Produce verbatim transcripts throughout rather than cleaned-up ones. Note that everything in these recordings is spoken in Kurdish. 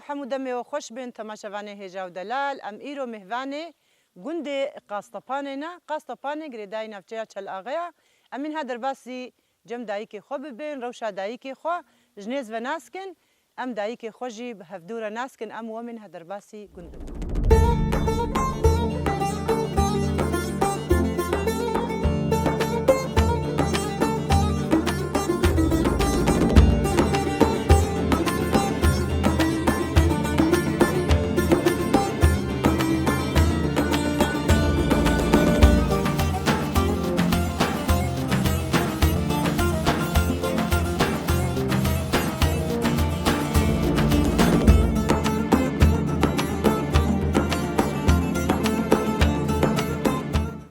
Hemû demê we xweş bên, temaşevanê hêja û delal. Em îro mêvanê gundê Qastepanê ne. Qastepanê girêdayî navçeya Çel Axê ya. Em ê niha derbasî cem dayikê xwe bibên, rewşa dayikê xwe ji nêz ve nas kin. Em dayikê xwe jî bi hevdû re nas kin, em û em ê niha derbasî gund bibin.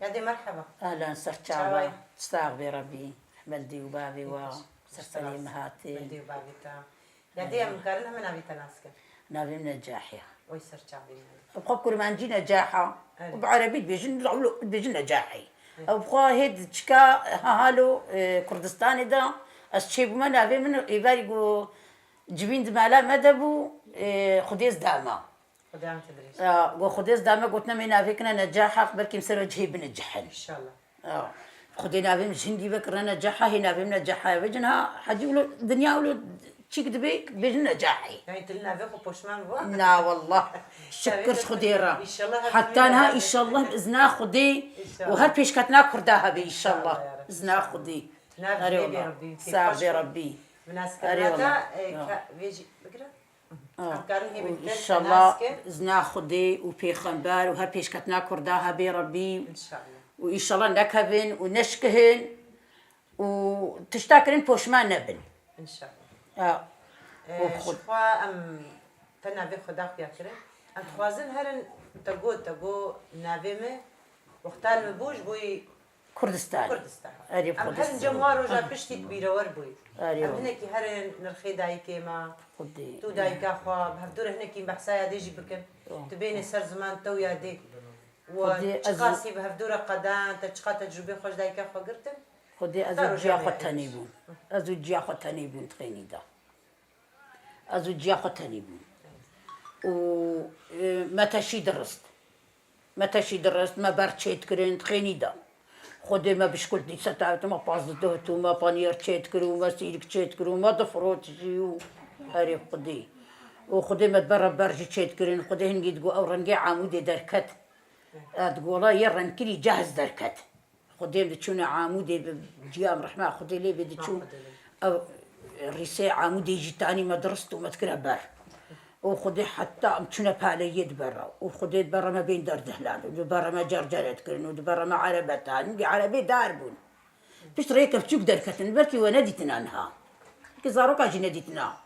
Yadê, merheba. Ehlen, ser çava. Çawa yî? Sax bê Rebî. Hemel dê û bavê wa. Ser serê me hatê. Hemel dê û bavê te. Yadê, em karin heme navê te nas kin? Navê min Necah e. Oy, ser çavê me. Bi xwe kurmancî Necah e. Evet. Û bi erebî dibêjin, dibêjin Necahî. Evet. Ew bi xwe hê diçika ha halo, e, Kurdistanê de ez çêbûme, navê min êvarî got civîn di mala me de bû, e, Xwedê ez dame. Xwedê em te dirêj. Ya, got Xwedê ez dame, gotin em ê navê kine Necah, belkî em ser ve cihê binicihin. Înşallah. Ya. Xwedê navê min ji hingî ve kirine Necaha, hê navê min Necaha ye. Vêcin ha, hecî wilo, dinya wilo çîk dibe, bêjin Necahê. Yani tu li navê xwe poşman bû? Na wallah. Şikir ji Xwedê re. Înşallah hep Heta niha înşallah bi izna Xwedê û her pêşketina Kurda hebe înşallah. Înşallah ya Reb, înşallah. Izna Xwedê. Tu nav dilê bê Rebî, kêfxweş bî. Sax bê Rebî. Bi naskirina te, e, ka-, vê jî bigire. Ah, Em karin hê û bi din înşallah nas kin. Izna Xwedê û pêxember û her pêşketina Kurda hebê Rebî. Înşallah. Û înşallah nekevin û neşkihin û tişta kirin poşman nebin. Înşallah. Ah, Ee, û Ji xwe em te navê Xweda xuya kirin. Em dixwazin herin te got, te got navê me wexta li min bû ji bo yî Kurdistan. Kurdistan. Erê Em Xwedê herin cem wa roja piştî tu bîrewer bûyî. Erê Em wala. Hinekî herin nirxê dayikê me. Xwedê. Tu dayika xwe, bi hevdû re hinekî behsa yadê jî bikin. Tamam. Tu bênê ser ziman te û yadê. We Xwedê ez çiqasî bi hevdû re qedan, te çiqa tecrûbê xwe ji dayika xwe girtin? Xwedê ez Heta û roja ciya xwe wê tenê bûn. Ez û ciya xwe tenê bûn di xênî de. Ez û ciya xwe tenê bûn. Û, e, me teşî dirist. Me teşî dirist, me ber çêt kirin, di xênî de. Xwedê me bişkul dîse tavêt, me pazdeh dot û me paniyêr çêt kir û me sîrik çêt kir û me difrot jî û herê Xwedê. Û Xwedê me di ber re ber jî çêt kirin. Xwedê hingî digo ew rengê Amûdê derket. E, digo wela yê rengkirî cehz derket. Xwedê em diçûne Amûdê bi ciyam rehma Xwedê lê bê diçûn. Rehma Xwedê lê. Ew rîsê Amûdê jî tanî me dirist û me dikire ber. Û Xwedê heta em çûne paleyê di ber re. Û Xwedê di ber re me bên derdihlan. Û di ber re me cercere dikirin. Û di ber re me erebe tanî. Bi erebê dar bûn. Pişt rê kevçûk derketin. Belkî we nedîtina niha. Ki zaroka jî nedîtina.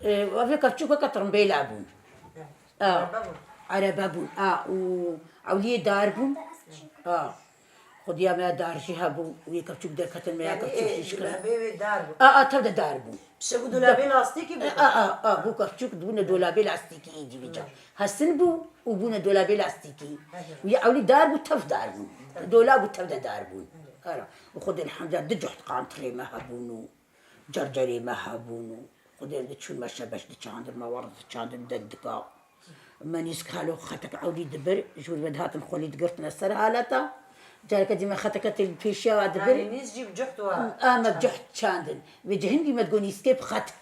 Ê, ev ê kevçûkeke tirimbêla bûn. A, Erebe bûn. Erebe bûn. A, û ewliyê dar bûn. A, xwediya me dar jî hebû. Û yê kevçûk derketin me ya Yani, kevçûk ê, jî şikir. Dilebê wê dar bû. A, a, tev de dar bûn. Pişe bû dolabê lastîkî bû. A, a, a, bû kevçûk, bûne dolabê lastîkî êdî vîca. Hı. Hesin bû û bûne dolabê lastîkî. Hı hı. Û yê ewlî dar bû, tev dar bûn. Hı. Dolab û tev de dar bûn. Hı. Ara. Û xwedê elhamdulillah du cuht qantirê me hebûn û Cercerê me hebûn û Xwedê diçûn me şebeş diçandin, me werz diçandin, dendika. Me nîsk halo xetek ewlî dibir, ji wir me dihatin xwelî digirtine ser haleta. Careke dî me xeteke tê li pêşiya we dibir. Yanî nîsk jî bi cuht wa A me bi cuht çandin. Vê cihindî me digot nîskê bi xet.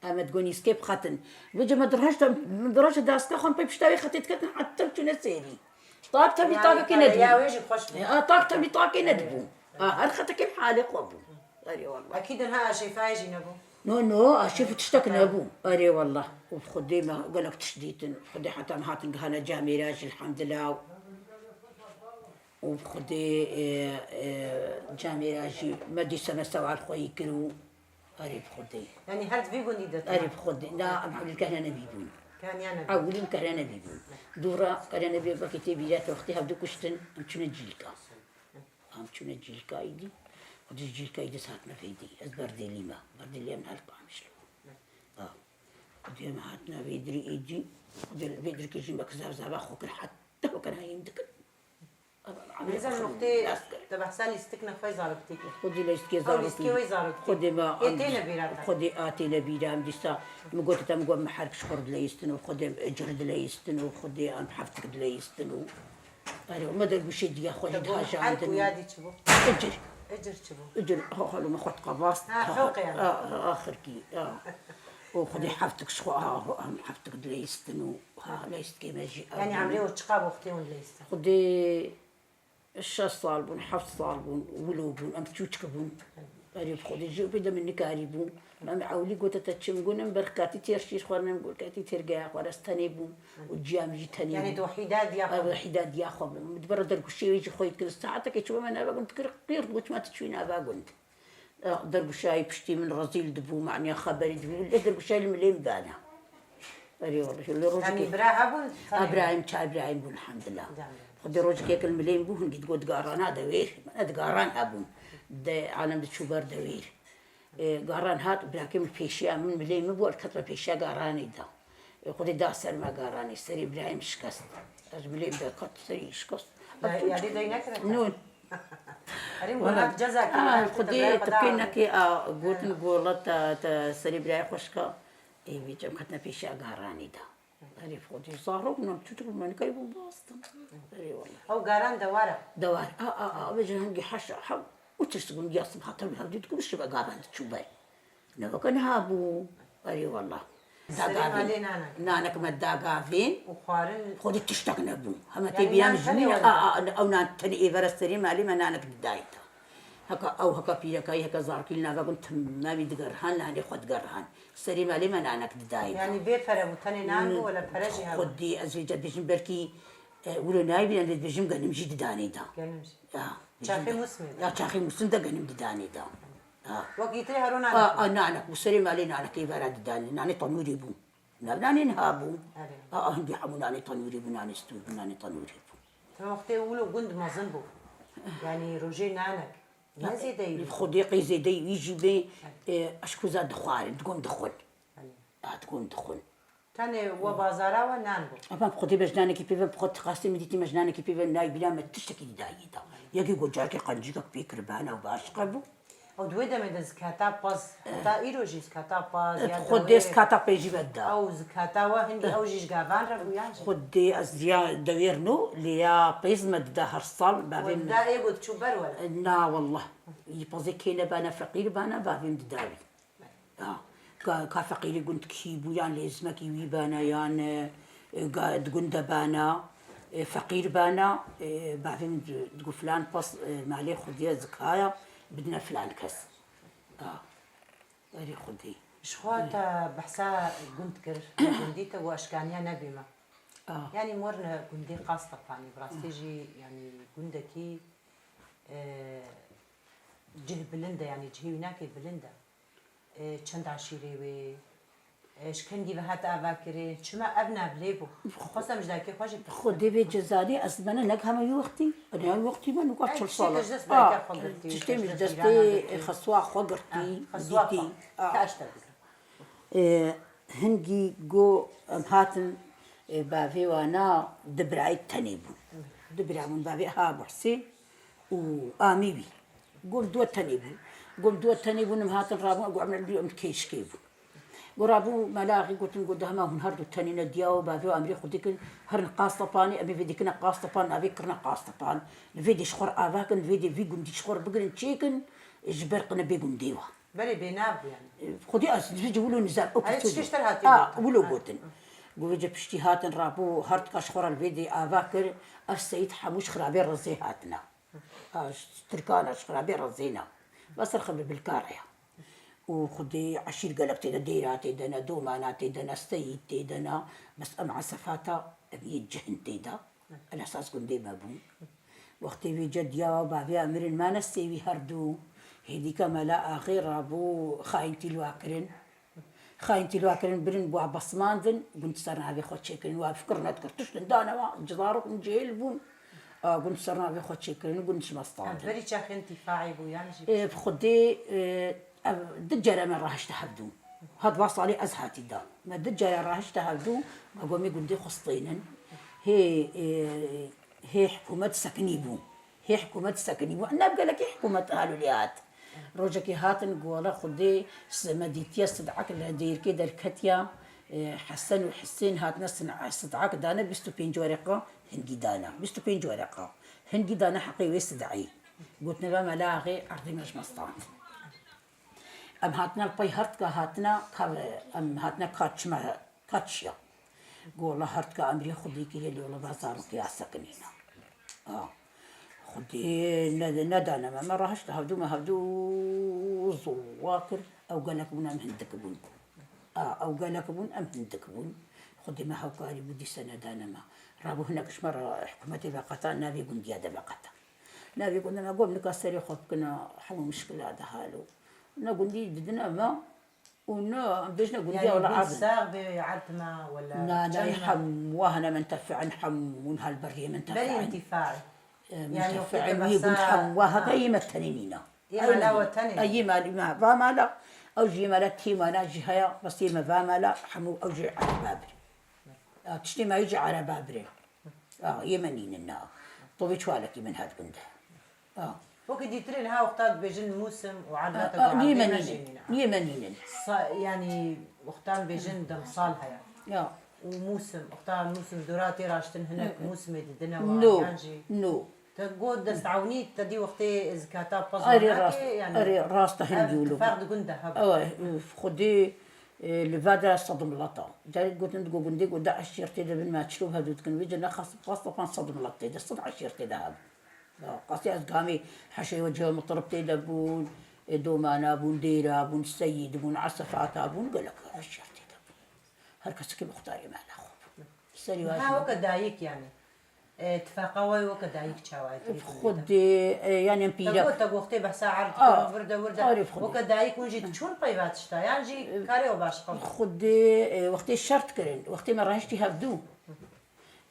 Em me digot nîskê bi xetin. Vê cih me dirheşta, me dirheşta dasta xwe em pê pişta wê xetê diketin, hetem çûne sêrî. Tak tevî Yanî takekê qeleya nedibûn. Wê jî xweş bû. E, a, tak tevî takê nedibûn. A, her xetekê halê xwe bû. Erê wallah. Ekîd niha aşêfayê jî nebû. No, no, aşêf û tiştek nebû. Erê wallah. Û Xwedê me gelek tişt dîtin. Xwedê heta me hatin gihane camêra jî, elhamdulillah. Û bi Xwedê, e, e, camêra jî me dîse me sewal xweyî kir û erê bi Xwedê. Yanî her di vî gundî de Erê tune? Bi Xwedê. Na, em hewlî kehne nebî bûn. Kehniya nebî. Ewilî em kehne nebî bûn. Dû re kehne nebî, wekî tê bîra te wextê hevdu kuştin, em çûne cîlka. Em çûne cîlka îdî. Xwedê ji cîlka îdî hatine vêdî. Ez berdêlî me. Berdêlî em hel Qamişlo. Ha. Xwedê em hatine vêdirî îdî. Xwedê vêdirî jî me kizar zava xwe kir heta wekir heyîm dikir. Nizam noqtê te behsa lîstikna xwe zaroktikê. Xwedî leyistikê Ew lîstikê zarokî. Wê zarokî. Xwedê me Ê têne bîra te. Xwedê a têne bîra em dîsa. Min got te min got me herb ji xwe re dileyistin û xwedê em icir dileyistin û xwedê em heftik dileyistin û. Erê, me dergûşê diya xwe jî Te got diha her jandin. Ku yadî çi bû? Icir. Icir çi bû? Icir, ha, xalo me xwe diqevast. Ha, Ha, fewqe yani. ha, ha, axirkî, ha. Û xwedê heftik ji xwe, ha, ha, em heftik dileyistin û, ha, leyistikê me jî. Yani emrê o çiqa bû xwedê hûn dileyistin? Xwedê Şeş sal bûn, heft sal bûn, wilo bûn, em çûçik bûn. Erê bi Xwedê jî pê de min nikarîbûn. Em ewlî gote te çi min got, em berxkatî têr şîr xwarin, em berxkatî têr geya xwarin, ez tenê bûm û ciya min jî tenê bû. Yani tu wehîda diya xwe Ev bû. Wehîda diya xwe bûm. Min dibere dergûşê wê jî xwe yê dikir. Saeteke çûme me nava gund dikir, qîrt goç me tu çûyî nava gund. Dergûşayî piştî min rezîl dibû, maniya xeberî dibû. Lê dergûşayî li milê min dane. Erê wele, lê rojekê. Yanî bira hebûn? Ha, birayê min, çar birayê min bûn, elhamdulillah. Xwedê rojekê li milê min bû, hingî digot garan ha dewêr. Mana digaran hebûn. De alem diçû ber dewêr. E, garan hat, birakê min pêşiya min, milê min bû, ez ketime pêşiya garanê de. E, Xwedê da ser me garanê, serê birayê min şikest. Ez milê min de ket, serê şikest. Ya, yadê dey nekire? Nûn. Herî Wala, munak ceza kir, ah, her Xwedê tebra xwe da. Tepkê nekê, ah, gotin gola te, te serê birayê xwe şika. Ê, vê cem ketine pêşiya garanê de. Herî Xwedê zarok bûn, çûçik bûn, me nikarîbûn bastin. Erê wala. Ew garan dewar e? Dewar. A, a, a, vê cem hingî heşa, hev, û tirs bûn, ya sibha tevlî hevdî dikin, şive garan diçû ber. Navaka niha bû. Erê wala. Da Serê gavên. Malê nanek. Nanek me da gavên. Û xwarin. Xwedî tiştek nebû. Hema Yani tê bîra nan min ji tenê min, were a, da. A, ew nan tenê êvera serê malê me nanek didayî da. Heka ew, heka pîrekayî, heka zarokî li nava gund temamî digerihan, nanê xwe digerihan. Serê malê me nanek didayî da. Yani bê pere bû, tenê nan bû, wala pere jî hebû? Xwedî ez vê ca dibêjim belkî, e, wilo nayê bîra, em dê dibêjim genim jî didanê da. Genim jî. Ya, Çaxê dibêjim de. Mûsimê de. Ya, çaxê mûsim de genim didanê da. Ha. Wekî tê hero nanek. A, a, nanek bû, serê malê nanek êvara didanê. Nanê tenûrê bû. Nav nanê niha bû. Erê. A, a, hindî hemû nanê tenûrê bû, nanê stûr bû, nanê tenûrê bû. Te wextê wilo gund mezin bû. Yanî rojê nanek. Ne zêdeyî bû. Xwedê qey zêdeyî wî jî bê, e, eşkuza dixwarin, digon dixwin. Erê. Ha, digon dixwin. Tenê we bazara we nan bû. Ama bi Xwedê me ji nanekî pê ve, bi Xwedê qasê min dîtî me ji nanekî pê ve nayê bîra me tiştekî didayî da. Yekî ku carkê qencîkek pê kiribana û başiqe bû. Ew di wê demê de zikata pez, heta îro jî zikata pez, ya Xwedê dewê. Zikata pê jî ve da. Ew zikata we hindî ew jî ji gavan re bû yan jî? Xwedê ez ya dewêr no, lê ya pêz me dida her sal, bavê Wenda ê got çû ber were. Na wallah. Yî pezê kê nebana, feqîr bana, bavê min dida wî. Ya, ka, ka feqîrî gund kî bû, yan lêzmekî wî bana, yan, e, ga, di gund de bana, e, feqîr bana, e, bavê min di, digot filan pez, e, malê Xwedê zikaya, bidine filan kes. Ya, erê Xwedê. Ji xwe te behsa gund kir, gundî te got eşkaniya nebî me. Ah. Yanî morne gundê Qastepanî, bi rastî jî, yanî gundekî, e, cih bilind e, yanî cihê wî nakê bilind e. E, çend eşîrê wê, e, ji kengî ve hate avakirin, çima ev nav lê bû? Xwestem ji dayikê xwe jî bipirsim. Xwedê vê cezalê ez bene nek hema wî wextî, ene wî wextî me nuka Ey, çil tiştê sala. Tiştê ji destê xwe girtî, tiştê ji destê destê xwe girtî, xwe girtî, xwe girtî. Xwe girtî. Te eşter bikim. E, hingî go em hatin, e, bavê wana du birayê tenê bûn. Du bira bûn, bavê ha Buhsê û amî wî. Gom duwe tenê bûn. Gom duwe tenê bûn, em hatin rabûn, got em li em kêşkê bûn. Got rabû melaxî gotin, got dema hûn her du tenê ne diya û bavê û emrê xwe dikin, herin Qastepanê, em ê vê dikine Qastepan, navê kirine Qastepan. Li vê dê ji xwe re ava kin, li vê dê vî gundî ji xwe re bigirin, çêkin, ji ber qine bê gundê wa. Berê bênav bû yani. Xwedî ez vê cî wilo nizam, o Erê piçû çi dî. Kişter hatî Ha, gotin. Wilo Ha. Gotin. Got vê cî piştî hatin rabû, her tika ji xwe re li vê dê ava kir, ev Seyîd hemû ji xirabê rezê hatina. Ha, ji Tirkana ji xirabê rezê ne. Ve ser xwe bi bilkar ya. Û Xwedê eşîr gelek tê de, Dêra tê de ne, Domana tê de ne, Seyîd tê de ne. Bes em esefata, em yê cihn tê de. El esas gundê me bûn. Wextê vê cediya bavê mirin, me nesê wî her du. Hêdîka mela axê rabû xayintî li wa kirin. Xayintî li wa kirin, birin wa basmandin, gund ser navê xwe çêkirin. Wa fikir nedikir. Tiştin dane wa, cidarok min cêl bûn. A, gund ser navê xwe çêkirin, gund ji me standin. Berî çaxên tîfaê bû yan jî? Ê, bi Xwedê, e, ev du care me rahişte hevdû. Hat va salê ez hatî da. Me du care rahişte hevdû, me got, "Em ê gundê xwe stênin." Hê, e, hê hikûmet sekinî bû. Hikûmet sekinî bû. Ev gelekî hikûmet halûlê hat. Rojekê hatin gola Xwedê s-, me dîtiye sid'ek li dêrkê derketiya, e, Hesen û Hisên hatine sin-, sid'ek dane bîst û pênc wereqa hingî dana. Bîst û pênc wereqa. Hingî dane heqê wê sid'eyî. Gotine ve mela axê erdê me ji me stand. Em hatine li pey hertka hatine ka-, em hatine ka çime, ka çiya. Gola hertka emrê Xwedê kiriye lê wela va zarokê ya sekinîne. A, Xwedê ne-, nedane me. Me rahişt hevdû me hevdû ziwa kir. Ew gelek bûn em hindik bûn. A, ew gelek bûn em hindik bûn. Xwedê me hewkarî bû dîse nedane me. Rabû hinek ji me re hikûmetê veqeta navê gundiya de veqeta. Navê gundê me got nika serê xwe bikine hemû mişkila de halo. Ne gundî didine me û ne em bêjine gundiya Yani wela gund erdin. Sax bê erd me wela Na, na, çend me? Hem wahne mentefi'in hem hûn halberiyê mentefi'in. Berî intifa'i. E, Yani mentefi'in wê gund hem waha yê me tenê nîna. Yê mala we tenê. Yê mala me va mala, ew jî yê mala tîmana jî haya, bes yê me va mala, hemû ew jî ereba bir. A, tiştê me jî ereba birê. A, yê me nînin na. Tovê çualekî min hat gund e. A. Wekî dîtirê niha wexta dibêjin mûsim û A, erdata a, ku nî erdê me me nînin. Jî nîne. Nî me nînin. Sa-, yanî wexta dibêjin demsal heye. Ya. Û mûsim, wexta mûsim dora tê raştin hinek Hı. mûsimê didine wa No. yan jî. No. Te got destewnî te dî wextê zikata pez Erê nake, rast, yani erê rast e, ev hindî wilo. Tifaq di gund de hebe. Ew, e, Xwedê, e, li va de sed mileta. Carek gotin digo gundê got de eşîr tê de bin me çilo hevdû dikin. Vê cine xas, xas panc sed milet tê de, sed eşîr tê de hebû. Ya, qasî ez gamê heşê we cihê mitirib tê de bûn, e, domana bûn, dêra bûn, seyîd bûn, esefata bûn, gelek eşîr tê de bûn. Her kesekî muxtarê me ne xwe bû. Serî Niha wajî. Weke dayik yani. E, tifaqa we weke dayik çawa ye? Xwedê, e, yani em Te pîrek. Got, te wextê behsa erd A, vir de, vir de. Arif Xwedê. Weke dayik hûn jî diçûn peyva tişta, yan jî karê we baş qew? Xwedê, e, wextê şert kirin, wextê me rahiştî hevdû.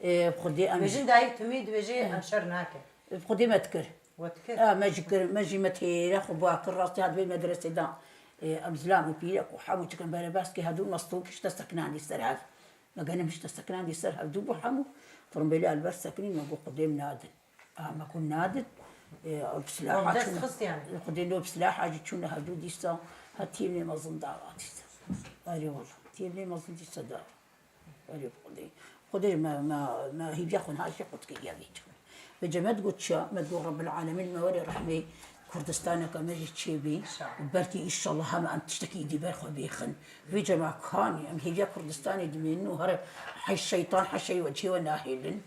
E, Xwedê em Bêjin dayik timî dibêjê em şer nakin. Xwedê me dikir. We dikir? A, me jî kir, me jî me têre xwe ba kir, rastî hat vê medresê de, e, em zilam û pîrek û hemû çikin berebaskê hevdû me stûk hişte sekinandî ser hev. Me genim hişte sekinandî ser hevdû bû hemû. Tirimbêlê li ber sekinî me got Xwedê em nadin. A, me got nadin. E, bi silaha Ew dest çûne. Xist yani. Xwedê no bi silaha jî çûne hevdû dîsa. Ha tîmê mezin dawa dîsa. Erê wela. Tîmê mezin dîsa dawa. Erê Xwedê. Xwedê me, me, me hîviya xwe niha jî qut kiriye vê çaxê. Vêca me digot çiya? Me digot Rebbil Alemîn me werê rehmê Kurdistaneke me jî çêbî. Û belkî înşallah hema em tiştekî dî ber xwe bêxin. Vêca me kanî em hêviya Kurdistanê dimînin û here hey şeytan heşeyê we cihê we nahêlin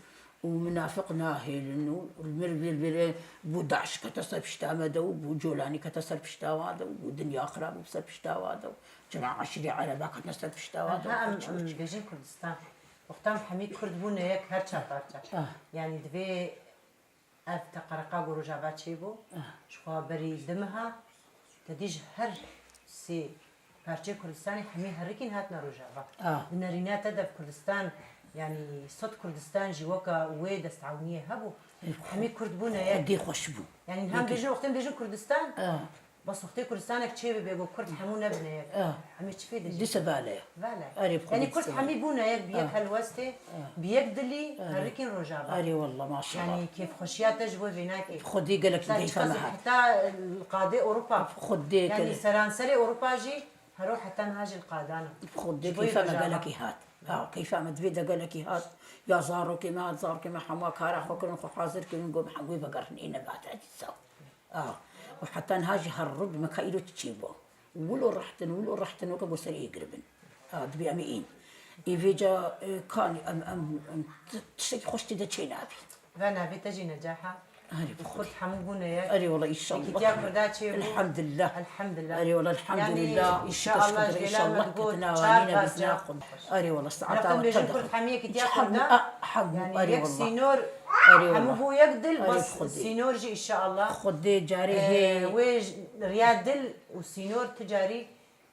û minafiq nahêlin û mir vir vir bû DAIŞ kete ser pişta me de û bû Colanî kete ser pişta wa de û bû dinya xirab bû ser pişta wa de û Cema eşîrê Ereba ketine ser pişta wa de. Ha, em, em bêjin Kurdistan. Wexta em hemî Kurd bûne yek her çar parça. Ah. Yanî divê ev teqereqa ku Rojava çêbû, Ah. ji xwe berî du meha, te dî ji her sê parçeyê Kurdistanê hemî herikîn hatine Rojava. Ah. Bi nerîna te de ev Kurdistan, yanî sed Kurdistan jî weke wê destewniyê hebû. Eh, Hemî Kurd bûne yek. Xwedê xweş bû. Yanî hem Yekî. bêjin, wextên bêjin Kurdistan, Ah. Bes wextê Kurdistanek çê bibe ku Kurd hemû nebine yek. Ah. Hemî çi fê de jî? Dîse bale. Bale. Erê bi Xwedê Yanî Kurd dîse bale. hemî bûne yek, bi yek Ah. helwestê, Ah. bi yek dilî Ah. herikîn Rojava. Erê wallah maşallah. Yanî kêfxweşiya te ji bo vê nakê. Xwedê gelek Sen keyfa çiqas me hat. heta qadê Ewropa. Xwedê Yanî gelek. seranserê Ewropa jî hero heta niha jî li qadan e. Xwedê Ji bo keyfa me Rojava. gelekî hat. Ha, keyfa me divê de gelekî hat. Ya zarokê me hat, zarokê me hemû kara xwe kirin, xwe hazir kirin, got me hemû vegerin ê nebat dîsa. A, û heta niha jî her rû bi me ka îro çi çêbû. Wilo rehtin, wilo rehtin weke ku serê ê giribin. A, dibê em ê ên. Ê vêca, e, kanî em, em, em, ti-, tiştekî xweş tê de çê nabî. Ve navê te jî Necaha. Erê bi Xwedê. Kurd hemû bûne yek. Erê wala înşallah. Yekîtiya Kurda çê bû. Elhamdulillah. Elhamdulillah. Erê wala elhamdulillah. Yanî, înşallah, înşallah, ji gêlan me digot çar parça. Erê wala saeta Rextin bêjin Kurd hemî yekîtiya Kurda. Hemû, a, hemû, Yanî erê yek wala. sînor, Erê hemû wala. bû yek dil, Erê bes Xwedê. sînor jî înşallah. Xwedê carê Ee, hê. wê j-, riya dil û sînor ti carî,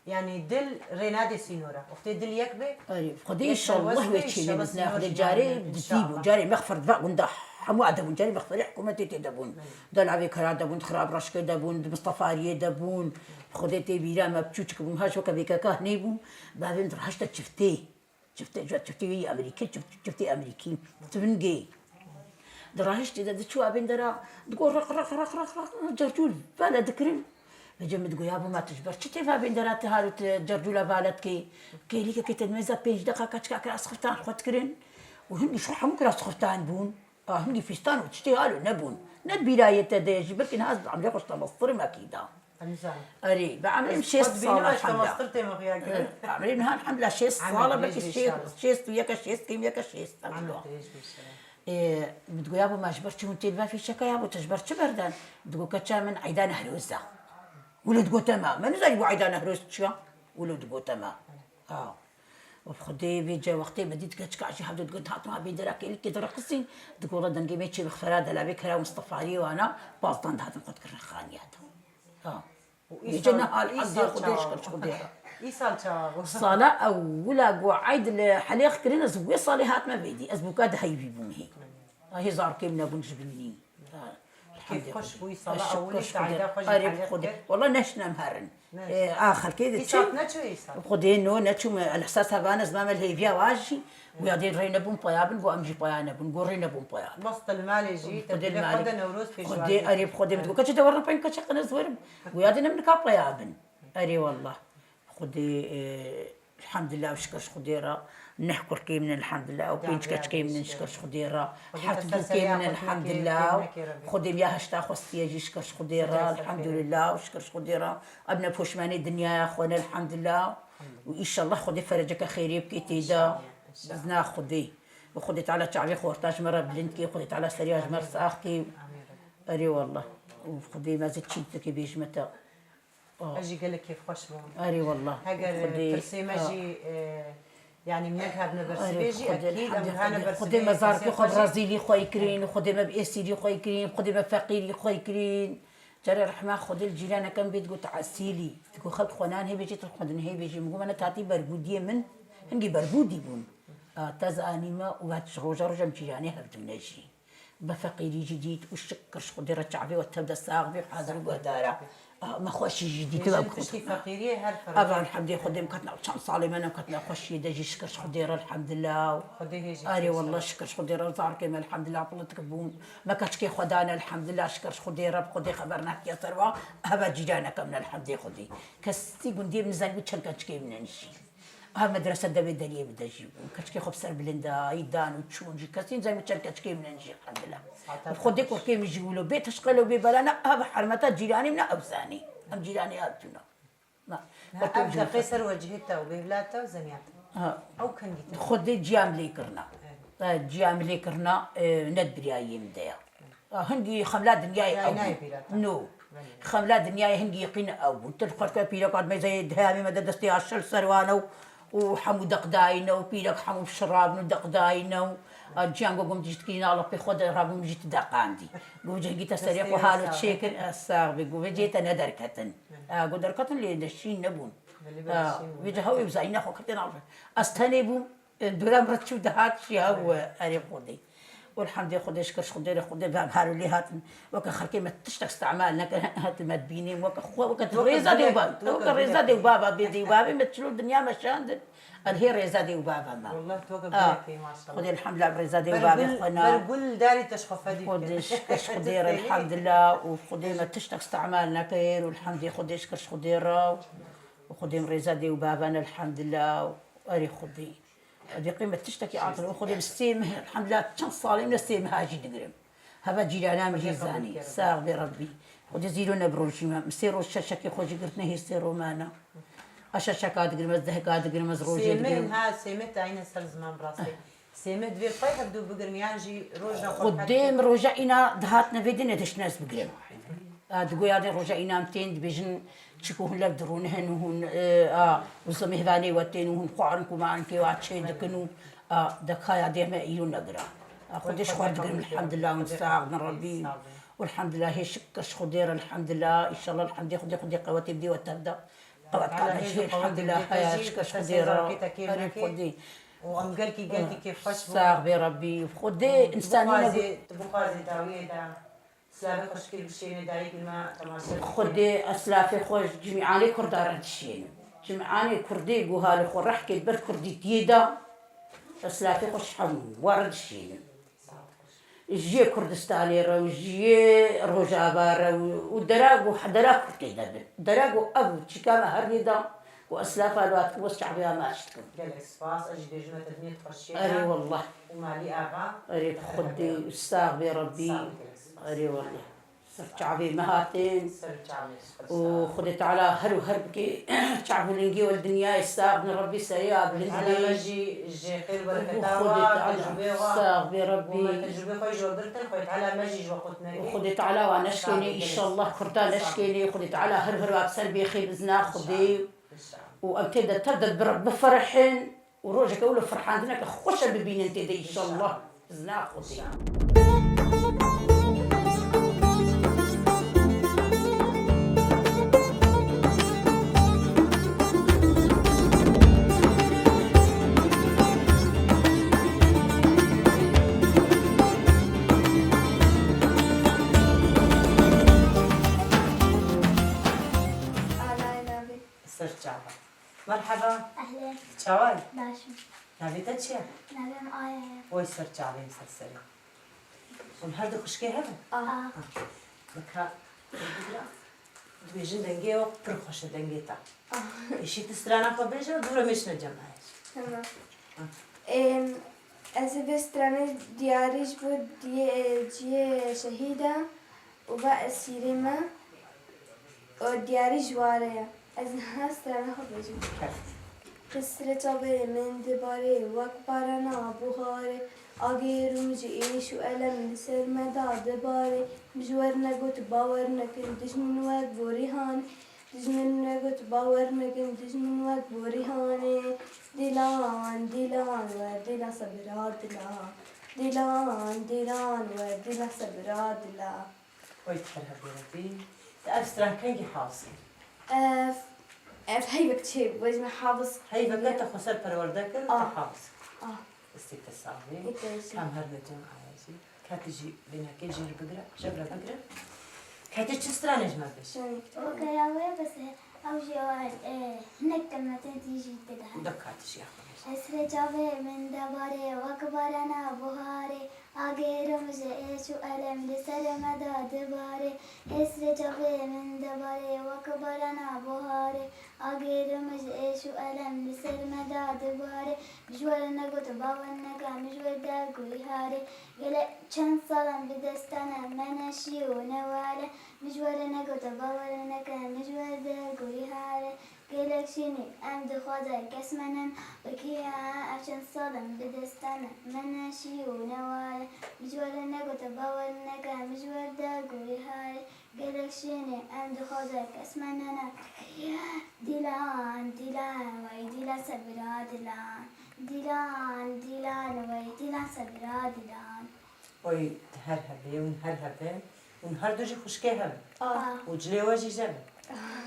yanî dil rê nade sînora. Wextê dil yek be, Erê, Xwedê yek înşallah helwest wê be, çênê înşallah bidine, sînor Xwedê jî carê nade, didî bû, înşallah. carê mexfir ve gunda hemû a de bûn, carê mexferê hikûmetê tê de bûn. Belê. Dal avê kera de bûn, xirab reşkê de bûn, di mistefariyê de bûn. Xwedê tê bîra me biçûçik bûn, ha ji weke vê keka hinê bûn, bavê min rahişte çiftê. Çiftê, ji çiftê wî Amerîkî, çift-, çiftê Amerîkî, tivingê. Di rahiştê de diçû avêndera, digot, "Riq, riq, riq, riq, riq, cercûl vale dikirin." Vêce min digot, "Ya bo ma tu ji ber çi tê vavêndera ti halo tu cercûla vale dikî? Kêlîkekê te dimêza pênc deqa keçika kira sixiftan xwe dikirin û hindî ji xwe hemû kira sixiftan bûn. A, hindî fîstan û tiştê halo nebûn. Ne di bîrayê te de ye jî, belkî niha ez bi emrê xwe ji te mestir me kî da." Em nizanin. Erê, bi emrê min şêst sal, elhamdulillah. Bi emrê min ha, elhamdulillah, şêst sal e, belkî şêst, şêst û yek e, şêst kêm yek e, şêst, elhamdulillah. Ê, min digot, "Ya bo ma ji ber çi hûn tê li va fîşeka ya bo te ji ber çi berdan?" Digot, "Keça min eyda Newroz e." Wilo digote me. Me nizanî bû eyda Newroz çi ya. Wilo digote me. Ha. Of Xwedê, vêce wextê me dît keçika jî hevdu digot, hatin ha bêndera kêlîkê direqisîn. Digot, "Wela dengê me çê bixfera delavê kera Mistefayê wana, pazdan dihatin xwe dikirin xaniya de." Ha. Vêce ne hal hemdê Xwedê, şikir ji Xwedê re. Îsal çawa bû? Sala ewila ku eyd li Helêx kirin, ez wê salê hatime vêdî. Ez bûka diheyvî bûm hê. Hê zarokê min nebûn ji binî. Kêfxweş bû, îsala ewilî te eyda xwe jî Helêx kir. Wela neşinem herin. Ê, a xelkê de çi? Îsal neçû îsal? Xwedê no neçûm, elhsas hevan ez mame li hêviya wa jî. Û ya dê rê nebûn paya bin, got em jî paya nebûn, got rê nebûn paya bin. Bes te li malê jî, te dilê xwe de Newroz pêşwazî. Xwedê, erê bi Xwedê min digot, "Keçê te werin pey keçe qin ez werim." Got, "Ya dê ne min nika paya bin." Erê wallah. Xwedê, e, elhamdulillah û şikir ji Xwedê re. Neh kurkê min elhamdulillah û pênc keçikê min şikir ji Xwedê re. Heft bûkê min elhamdulillah. Xwedê min ya heşta xwestiye jî şikir ji Xwedê re. Elhamdulillah û şikir ji Xwedê re. Em ne poşmanê dinyaya xwe ne elhamdulillah. Û înşallah Xwedê fereceke xêrê bike tê de. Bizna Xwedê. Û Xwedê Teala çavê xwe orta ji me re bilind ke. Xwedê Teala seriya ji me re sax ke. Erê wallah. Û Xwedê me zî çî dike bêjime te. Oh. Ez jî gelek kêfxweş bûm. Erê wallah. Heger pirsê me jî, e, yanî min negihabine bersivê jî, ekîd em gihane bersivê. Xwedê me zarokê xwe bi rezîlî xwe kirîn, Xwedê me bi êsîrî xwe kirîn, Xwedê me feqîrî xwe kirîn. Carê rehma Xwedê li cîraneke min bê digot esîlî. Digot xelk xwe nan hê bêjî, tu xwe din hê bêjî. Min got me ne tatî bergûdiyê min, hingî bergûdî bûn. A, te zanî me û hat ji roja roja em cîranê hevdûne jî. Bi feqîrî jî dît û şikir ji Xwedê re çavê we tev de sax bî û hazir û guhdar e. Ah, me xweşî jî dît. Hêjin tiştî feqîriyê her ferq. Eva elhamdulillah Xwedê em ketine çend salê me ne em ketine xweşiyê de jî şikir ji Xwedê re elhamdulillah. Xwedê hêjî. Arê wallah şikir ji Xwedê re zarokê me elhamdulillah pilik bûn. Me keçikê xwe dane elhamdulillah şikir ji Xwedê re bi Xwedê xeber nehatiye ser wa. Heve cîraneke min elhamdê Xwedê. Kesî gundiyê min nizanî çend keçikê min in jî. Ha medrese devê deriyê bide jî bûn. Keçikê xwe bi ser bilind da, î dan û çûn jî. Kesî nizanî çend keçikê min in jî, elhamdulillah. Bi Xwedê kurkê min jî wilo bê teşqel û bê bela ne, ha bi hermeta cîranê min ne ew zanî. Em cîranê ev tûna. Na, ev deqê ser wecihê te û bêvla te û zeniya te. Ha. Ew kengî te. Xwedê ciya min lê kirina. Evet. E, ciya min lê kirina, e, ne di birayê min de ya. Hingî xemla dinyayê ew bû. No. Xemla dinyayê hingî yeqîn ew bû. Tu li xwe dikare pîreka dimeyzeyê diheyamê me de destê aşe li ser wan ew û hemû deqdayîne û pîrek hemû şirabin û deqdayîne û a ciyan go gom dî ji dikî nala pê xwe de rabû min jî tu deqandî. Go vêce hingî te serê xwe halo çêkin, ez sax bê. Go vêcê te ne derketin. A, go derketin lê de şîn nebûn. Vêce hewê bi zayîna xwe ketê nala. Ez tenê bûm. Dûra min re çû dihat jî hew erê Xwedê. Û elhamdê Xwedê, şikir ji Xwedê re, Xwedê bi em her û lê hatin. Weke xelkê me tiştek îstemal neke, hatin me dibînin. Weke xwe, weke rêza dê û bab, weke rêza dê û baba bê dê û babê me çilo dinya me şandin. El hê rêza dê û baba me. Wallah tu weke gulekî maşallah. Xwedê elhamdulillah bi rêza dê û babê xwe na. Ber gul darî te ji xwe fedî bike. Xwedê şikir ji Xwedê re elhamdulillah û Xwedê me tiştek îstemal nekirin û elhamdê Xwedê şikir ji Xwedê re. Û Xwedê min rêza dê û baba ne elhamdulillah. Erê Xwedê. Dê qîmet tiştekî aqil û Xwedê bi sê meh, elhamdulillah, çend salê min e sê meha jî digirim. Heva cîrana min jî zanî. Sax bê Rebbî. Xwedê zîro ne bi rojî me. Min sê roj şeşekê xwe jî girtine hê sê roj mane. Ez şeşeka digirim, ez deheka digirim, ez rojê digirim. Sê meh ha, sê meh tayîne ser ziman bi rastî. Sê meh divê pey hevdû bigirim yan jî roja xwe Xwedê min roja îna dihatine vê dine diştine ez bigirim. A, digo ya dê roja înan tên dibêjin çi ku hûn lev dirûnihin û hûn, e, a, û zimêvanê we tên û hûn xwarin ku marinkê wa çê dikin û, a, dekaya dê me îro negira. A, Xwedê ji xwe digirim, elhamdulillah, hûn sax bin Rebbî. Û elhamdulillah, hê şikir ji Xwedê re, elhamdulillah, înşallah, elhamdê Xwedê, Xwedê qewetê bidê we tev de. Qewet kane jî, elhamdulillah, haya şikir ji Xwedê re. Erê Xwedê. Û em gelkî, gelkî kêfxweş bûn. Sax bê Rebbî. Xwedê insanî ne. Tu bixwazî, tu bixwazî dawiyê de. Silavê xweşikê bişêne dayik me temaşe bike. Xwedê ez silavê xwe ji cimîanê kurda re dişênim. Cimîanê kurdê ku halê xwe rehkê ber kurdîtiyê da, ez silavê xwe ji hemû wa re dişênim. ji yê Kurdistanê re û ji yê Rojava re û, û dera ku dera Kurtê de bin. Dera ku ev çîka me her hêdan ku eslafa li hat ku wes çavê me aş dikin. Gelek spas, ez jî dibêjim te dinê xweşiyê Erê de. Wallah. Û malî ava. Erê bi Xwedê û sax bê Rebbî. Sax bê, gelek spas. Erê wallah. Ser çavê me hatin. Ser çavê me. Û Xwedê Teala her û her bike çavûlingî wê li dinyayê sax bin, Rebbî serê a bilind Teala me bê. Jî ji xêr û Û bereketa Xwedê wa, Teala tecrûbê wa. Sax bê Rebbî. Û me tecrûbê xwe ji we girtin, Xwedê Teala me jî ji we qut neke. Û Xwedê Teala wa neşkênê, Sax bê, îşallah gelek Kurda spas. Neşkênê, Xwedê Teala her her wa bi ser bê xê bizna Xwedê. Înşallah. Û em tê de tev de bir-, biferhin. û rojeke wilo firhandineke xweş e bibînin tê de, înşallah. Bi zina Xwedê. Alay navê. Ser çava. Merheba. Ehlên. Çawa yî? Baş im. Navê te çi ye? Navê min Aya ye. Oy ser çavên ser serê. Hûn her du xwişkê hev in? Ah. Ah. Bika, dibêjin dengê we pir xweş e, dengê te. Ah. Êşî tu strana xwe bêje û dû re mêşine cem Aya. Tamam. Ah. Em, ez ê vê stranê diyarî ji bo diyê, ciyê şehîda û va esîrê me û diyarî ji ware ye. Ez niha strana xwe bêjim. Qisrê çavê min dibarê wek barana buharê. Agêr û ji êş û elem li ser me da dibarê. Min ji we re negot bawer nekin, dijmin wek borî hanê. Dijmin negot bawer nekin, dijmin wek borî hanê. Dîlan, dîlan, we dîlan sebira dîlan. Dîlan, dîlan, we dîlan sebira dîlan. Oy, her hebû Rebbî. Te ev stran kengî hafz kir? Ev, ev heyvek çê, wê ji me hafz. Heyveke te xwe ser perwerde kir, te Ah. hafz kir. Ah. Destê te sax bê. Ê te jî. Em her ne cem Aya jî. Ketî jî vênekê jê re bigire, jev re bigire. Ketî çi stranê ji me bêje? Weke ya wê bes ew jî ew, e, hinek kelmetên dî jî tê de hene. Du ketî jî ya xwe bêje. Esrê çavê min debarê wek barana buharê. Agêrim ji êş û elem li ser me da dibarê. Hêsrê çavê min debarê wek barana buharê. Agêrim ji êş û elem li ser me da dibarê. Min ji we re negot bawer neke, min ji we dergûyî harê. Gelek çend sal e bi destane me neşî û newale. Min ji we re negot bawer neke, min ji we dergûyî harê. Gelek şînî em dixwaze kes me nen, wekî ya ev çend sal in bi destane me neşî û neware. Min ji we re negote bawer neke, min ji we dergûyî harê. Gelek şînî em dixwaze kes me nene. Dîlan, dîlan, wey dîlan sebira dîlan. Dîlan, dîlan, wey dîlan sebira dîlan. Oy, her hebê, hûn her hebin, hûn her du jî xwişkê hebin. Ah. Û cilê we jî jev in.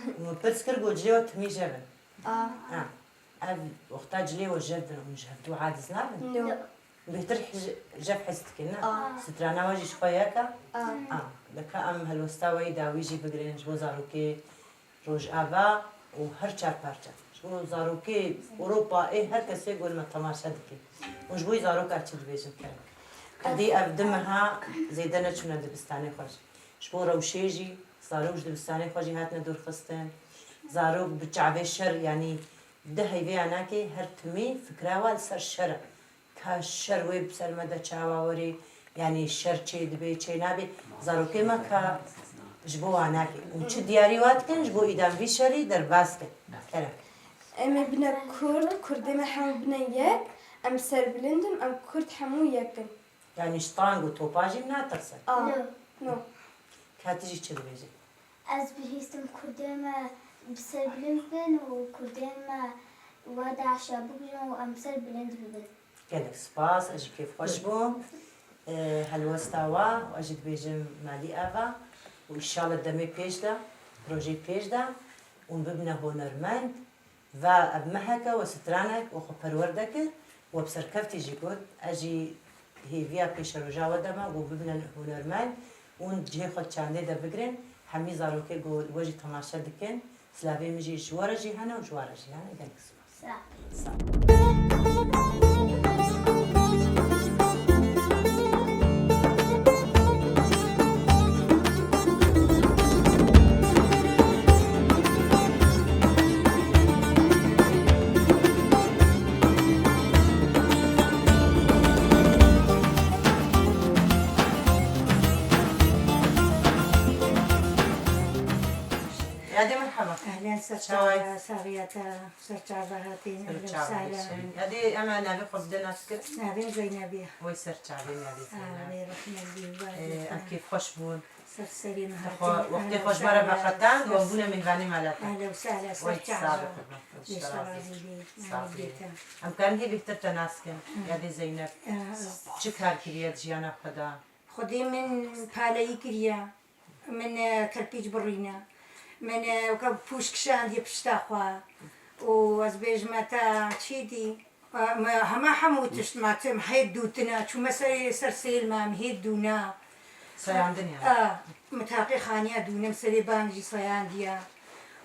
Hûn min pirs kir, got cilê we timî jev in. Ah. Ha. Ev wexta cilê we jev bin, hûn ji hevdû aciz nabin? No. Bêhtir hij-, jev hez dikin, ne? Ah. Strana we jî ji xwe yek e? Ah. Ah. Dika em helwesta we yî dawî jî bigrin, ji bo zarokê Rojava û her çar parçe. Ji bo zarokê Ewropa, ê her kesê ku li me temaşe dike. Hûn ji bo zaroka çi dibêjin, kerem? Kurdî ev du meha zêde neçûne dibistanê xwe jî. Ji bo rewşê jî, zarok ji dibistanê xwe jî hatine dûrxistin. Zarok bi çavê şer, yanî di heyvê ya nakê her timî fikra wan li ser şer e. Ka şer wê bi ser me de çawa werê, yanî şer çê dibe, çê nabe, zarokê me ka ji bo wan nake. Û çi diyarî wa dikin, ji bo îdam vî şerî derbas kin. Kerem. Em ê bine Kurd, Kurdê me hemû bine yek, em serbilind in, em Kurd hemû yek in. Yanî ji tang û topa jî natirsin. A. No. No. Ka tu jî çi dibêjî? Ez bihîstim Kurdê me bi ser bilind bin û Kurdê me we DAIŞa bikujin û em bi ser bilind bibin. Gelek spas, ez jî kêfxweş bûm. Ee, helwesta we, ez jî dibêjim malî ava û înşallah demê pêş de, rojê pêş de hûn bibine hunermend. Va ev meheke we stranek we xwe perwerde kir, we bi serkeftî jî got, ez jî hêviya pêşeroja we de me, we bibine hunermend û cihê xwe çandê de bigrin, hemî zarokê ku we jî temaşe dikin, silavê min jî ji we re jî hene û ji wan re jî hene. Gelek spas. Sağ ol. Sağ ol. Yadê merheba. Ehlen, ser çava, saxiya te, ser çava hatîn, ehlen, sehlen. Yadê, em navê xwe bide nas kir. Navê min Zeynep e. Oy ser çavê navê Zeynep. Amê, rehmet bi, Ee, em kêfxweş bûn. Ser serê min hatîn. Wextê xwe ji me re veqetand, we bûne mêvanê mala te. Ehlen, sehlen, ser çava. Oy, sağ be, qurban. Sağ be. Em karin hê bêhtir te nas kin. Yadê Zeynep. Çi kar kiriye di jiyana xwe de? Xwedê min paleyî kiriye. Min, e, kerpîç birîne. Min, e, weke pûş kişandiye pişta xwe. Û ez bêjime te çî dî? E, me hema hemû tişt me tim hêt dûtine. Çûme serê ser sêl me, em hêt dûne. Sayandin yani. E, min taqê xaniya dûnim serê bang jî sayandiye.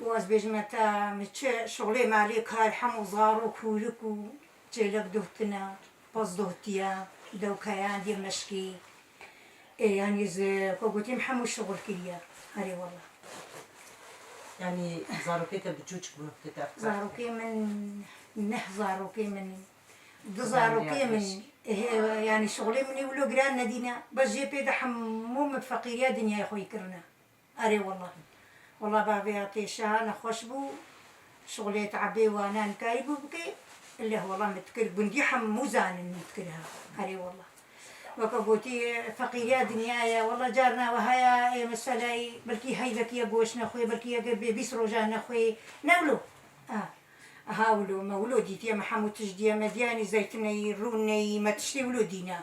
Û ez bêjime te, min çi şixulê malê kar hemû zarok hûrik û çêlek dûtine. Pez dûtiye, dewkeyandiye meşkî. Ê, yanî ji ku gotîm hemû şixul kiriye. Erê wela. Yanî zarokê te biçûçik bûn wextê te ev kar kir? Zarokê min, neh zarokê min in. Du zarokê min in. Ê, yanî şixulê min ê wilo giran nedîne. Bes jê pê de hemû min feqîriya dinyayê xwe yî kirine. Erê wela. Wela bavê ya têşa nexweş bû. Şixulê te'ebê wana nikarîbû bike. Leh wela min dikir, gundî hemû zanin min dikir ha. Erê wela. Weke gotî, feqîriya dinyayê, wela carna wiha ye, ê meseleyê, belkî heyvekî ye goş nexwê, belkî ye bê bîst roja nexwê. Ne wilo? Ha. Aha wilo, me wilo dîtiye, me hemû tişt diye, me diyanî zeytineyî, rûneyî, me tiştê wilo dîne.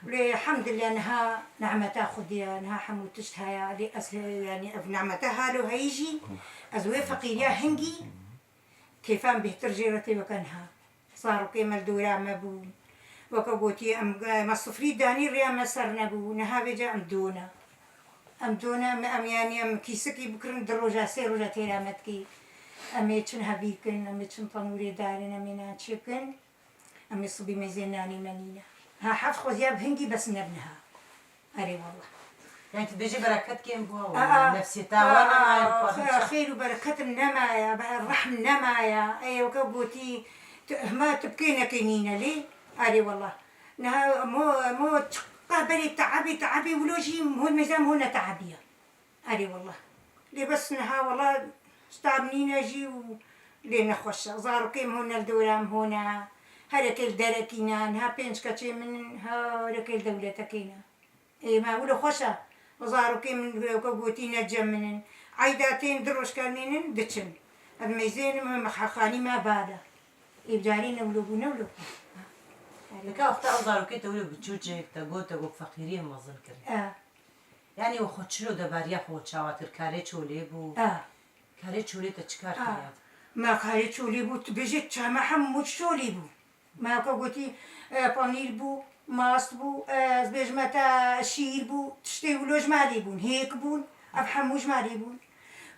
Lê hemdillah niha nemeta Xwedê ye, niha hemû tişt heye. Lê ez, yanî ev nemeta halo heyî jî, ez wê feqîriya hingî kêfa min bêhtir jê re tê weke niha. Zarokê me li dora me bûn. Weke gotî em, me sifrî danî rêya me ser nebû. Niha vêca em dona. Em dona, em, em, yanî em kîsikî bikirin, di roja, sê roja têra me dikî. Em ê çin hevî kin, em ê çin tenûrê darin, em ê nan çêkin. Em ê sibî mêzê nanê me nîne. Ha, heft xweziya bi hingî bes ne bi niha. Erê wela. Yani tu bêjî bereket kêm bû, nefsiyeta wan nemaye, xêr û bereket nemaye, be-, rehm nemaye. Ê, weke gotî, tu, hema tu bikê nekê nîne lê. Erê wela. Niha mo, mo çiqa berê te'ebê, te'ebê wilo jî hûn mêzan hûn ne te'ebiye. Erê wela. Lê bes niha wela stab nîne jî û lê nexweş e. Zarokê min hûn ne li dora min hûn e. Herekê li derekî ne. Niha pênc keçê min in, herekê li dewletekê ne. Ê, me wilo xweş e. Zarokê min weke gotî ne cem min in. Eyda tên du roj kernînin diçin. Ez meyzênim, me xanî me bade. Ê, carî ne wilo bû, ne wilo bû. Nika wexta ew zarokê te wilo biçûçik, te got, te got feqîriyê mezin kirin. E. Yani we xwe çilo de bariya xwe çawa kir? Karê çolê bû? A. Karê çolê te çi kar kiriye? Me karê çolê bû, tu bêjî çama hemû çolê bû. Me weke gotî, e, panîr bû, mast bû, e, ez bêjime te şîr bû, tiştê wilo ji malê bûn, hêk bûn, ev hemû ji malê bûn.